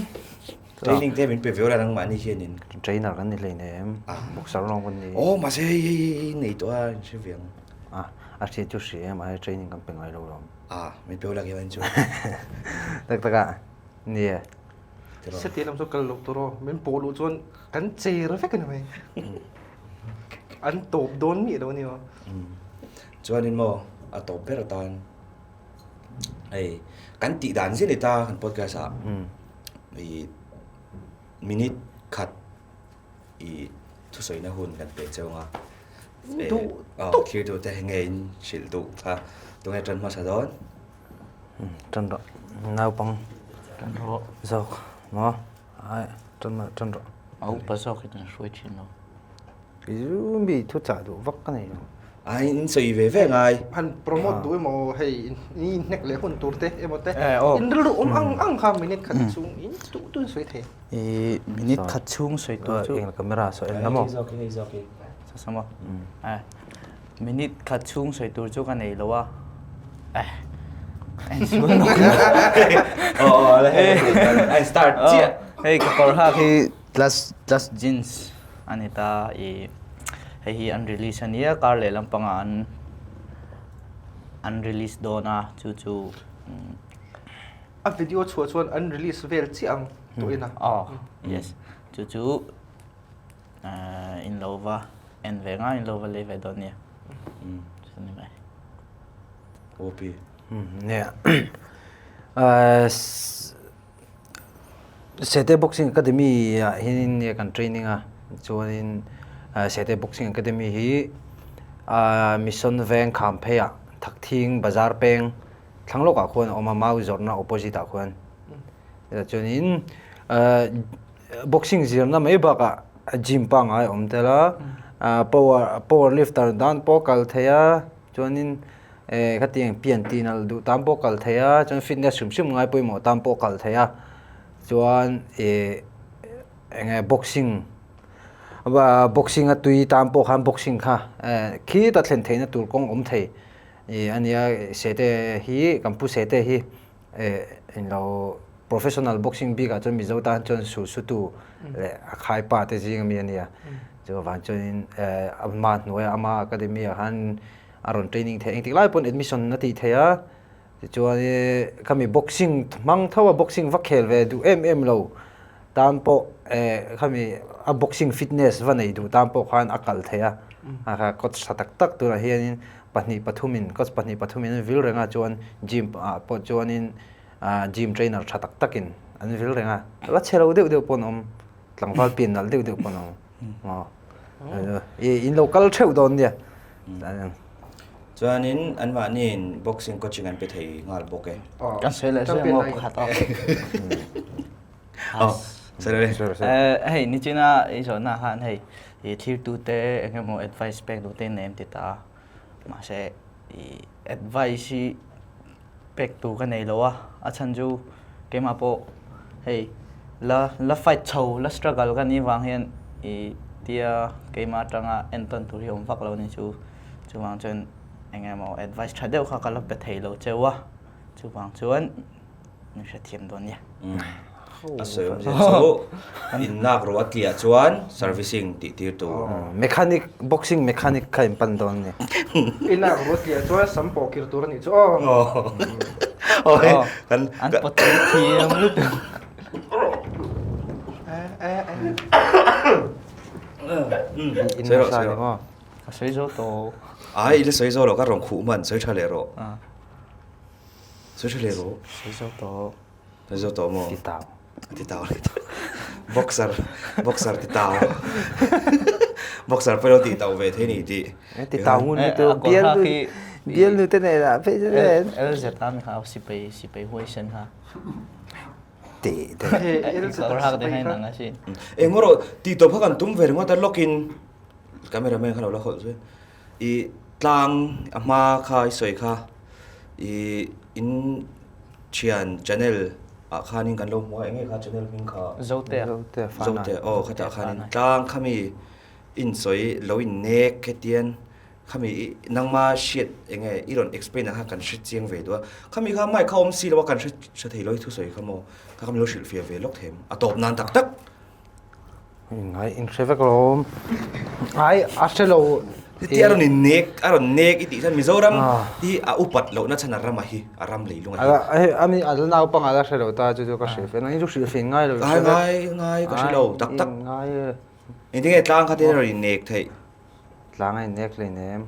Training te min pe ve ula nangmahni hianin. Trainer kan ni hleinem. Boxer lawng kan ni. Aw mahse hei hei hei nei tawh a hre ve ang. A a hriat chu hria e mahse training kan pe ngai lo lawm. A min pe ula keimahni chu. Tak tak a nia. Sete lam chu kal loh tur aw min pawh luh chuan kan cher vek a ni mai. An tawp dawn miah lo a ni aw. Chuanin maw a tawp ber atan Hei kan tih dan zia ni ta kan podcast ah i minute khat i thusawina hun kan pe cheu ang a. Duh thlir duh te nge in hrilh duh kha tunge tan hmasa dawn? Tan rawh naupang tan rawh zawk maw ai tan tan rawh. A upa zawk in an hruai thin lo. Keichu mi thu chah duh vak ka nei lo. A in sawi ve ve ngai. Han promote duh emaw hei in in hnek leh hun tur te emaw te in rilru awm ang ang kha minute khat chhung in duh duh in sawi thei. I minute khat chhung sawi tur chu. Eng camera sawi en la maw? Hei zawk hi hei zawk hi. Sa maw? Minute khat chhung sawi tur chu ka nei lo a. Eh. En sual nawk. Aw aw hei start chiah. Hei ka kawr hak hi Plus plus jeans a ni ta i hei hi an release a nia kar leh lampangah an an release dawn a chu chu A video chhuah chuan an release vel chiah ang tawh ina. Aw yes chu chu in lo va en ve nga in lo va lei ve dawn nia chu ni mai. OP. Nia Sete Boxing Academy ah hianin nia kan training a chuanin Sete Boxing Academy hi Mission Veng kham pheiah Thakthing Bazar peng thlang lawkah khuan a awm a mau zawrhna opposite ah khuan chuanin boxing zirna mai bakah gym pangngai a awm tel a power power lifter dan pawh a kal thei a chuanin. Eh khatiang pian tih nalh duh tan pawh kal thei a chuan fitness hrim hrim ngai pawimawh tan pawh kal thei a chuan eh eng nge boxing Boxing a tui tan pawh khan boxing kha khita thlen theihna tur kawng awm thei a nia. Sete hi kan pu Sete hi englo professional boxing bikah chuan Mizo tan chuan su sutu leh a khaipa te zing ami a nia. Chuvang chuanin ama hnuaia ama academy ah khan a rawn training theih engtik lai pawn admission a tih theih a. Tichuan i khami boxing hmang tho a boxing va khel ve duh em em lo tan pawh eh khami a boxing fitness va nei duh tan pawh khan a kal thei a a kha coach tha tak tak tunah hianin pahnih pathumin coach pahnih pathumin an vil reng a chuan gym ah pawh chuanin ah gym trainer tha tak takin an vil reng a la chhe lo deuh deuh pawh an awm tlangval pian nalh deuh deuh pawh an awm aw in lo kal theuh dawn nia. Chuanin anmahniin boxing coaching an pe thei nghal bawk e. Kan sawi leh zui ang aw pakhat aw. Aw, sawi leh. Hei nichina i zawhna khan hei i thirtute eng emaw advice pek duh te in nei em ti ta a. Mahse i advice hi pek tur ka nei lo a, a chhan chu keimah pawh hei la la fight chho la struggle ka nih vang hian ih tia keimah atanga entawn tur hi awm vak lo a ni chu chuvang chuan eng emaw advice tha deuh kha ka la pe thei lo cheu a chuvang chuan min hrethiam dawn nia. A sawi awmzia chu inlak rawh a tliah chuan servicing tih tir tur. Mechanic, boxing mechanic kha in pan dawn a ni. Inlak rawh a tliah chuan sam pawh kir tur a nih chu aw. Aw kan an pawt thei thiam lutuk. Sawi rawh sawi rawh. Ka sawi zo tawh. Ai i la sawi zo lo ka rawn khuh hman sawi tha leh rawh. Sawi tha leh rawh. Sawi zo tawh. Sawi zo tawh maw? Ti tau. Ti tau leh tawh. Boxer, boxer ti tau. Boxer pawh ilo ti tau ve thei ni tih. Ti tau ngun lutuk. Bial nu, bial nu te nen ah phei chuan. LZ a mi kha sipai sipai huaisen kha. Ti te. Kawr hak te kha inang asin. Eng erawh ti tawp kha kan tum ve ringawt a lawkin cameraman kha lo la hawlh zui. I tlang a hma kha i sawi kha i in thian channel ah khanin kan lo hmu a enge kha channel hming kha Zotea Zotea aw khatah khanin tlang khami insawi lo in nek hetian khami i nangma hriat enge i rawn explain ang kha kan hre chiang ve duh a khami kha mic kha awm si lo a kan hre hre thei lo i thusawi kha maw kha khami lo hrilhfiah ve lawk them a tawp nan tak tak. Ngai in hre vek alawm. Ai a hre lo. Ti a rawn in nek a rawn nek i tih chuan Mizoram hi a upat lohna chhan a ram a hi a ram leilung a hi. A mi a la naupang a la hre lo ta chu chu ka hrilh fe. Nang hi chu hrilh fing ngai lo. Ngai ngai ngai ka hre lo tak tak. Ngai. Engtin nge tlang kha te a rawn in nek theih. Tlang a in nek hlei nem.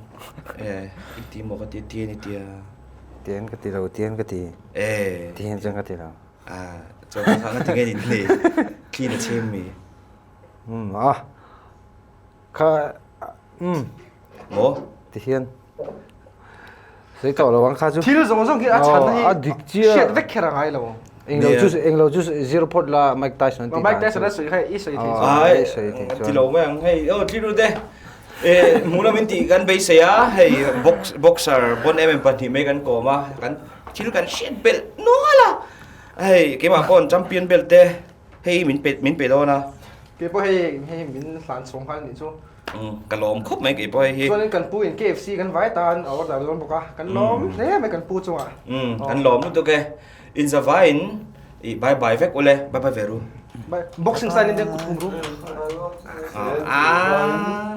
E i ti maw ka ti tian i tia. Tian ka ti lo tian ka ti. E. Tian chuan ka ti lo. Ah, chuan ka kha nga tinge in ni thli na chhem mi. Um a. Kha um. Mo. Ti hian. Sei tawh lo ang kha chu. Thil zawng zawng hi a chhan hi a dik chiah. Hriat vek kher a ngai lo. Englo chu englo chu zir phawt la Mike Tyson ti. Mike Tyson a sawi kha i sawi thei chu. Ai sawi thei chu. Ti lo mai ang hei oh thli ru te. E hmu lo min tih kan beisei a hei box boxer bon em em pahnih mai kan kawm a kan thil kan hriat belh nual a hei keimah pawh champion belt te hei min pe min pe dawn a. Kei pawh hei hei min hlan chhawng nghal nih chu. Ka lawm khawp mai kei pawh hei hi. Chuanin kan pu in KFC kan vai tan a order dawn bawk a kan lawm hle mai kan pu chungah. Kan lawm lutuk e. In zavaiin i bye bye vek ule bye bye ve ru. Bye boxing sign in te kut hum ru. Ah.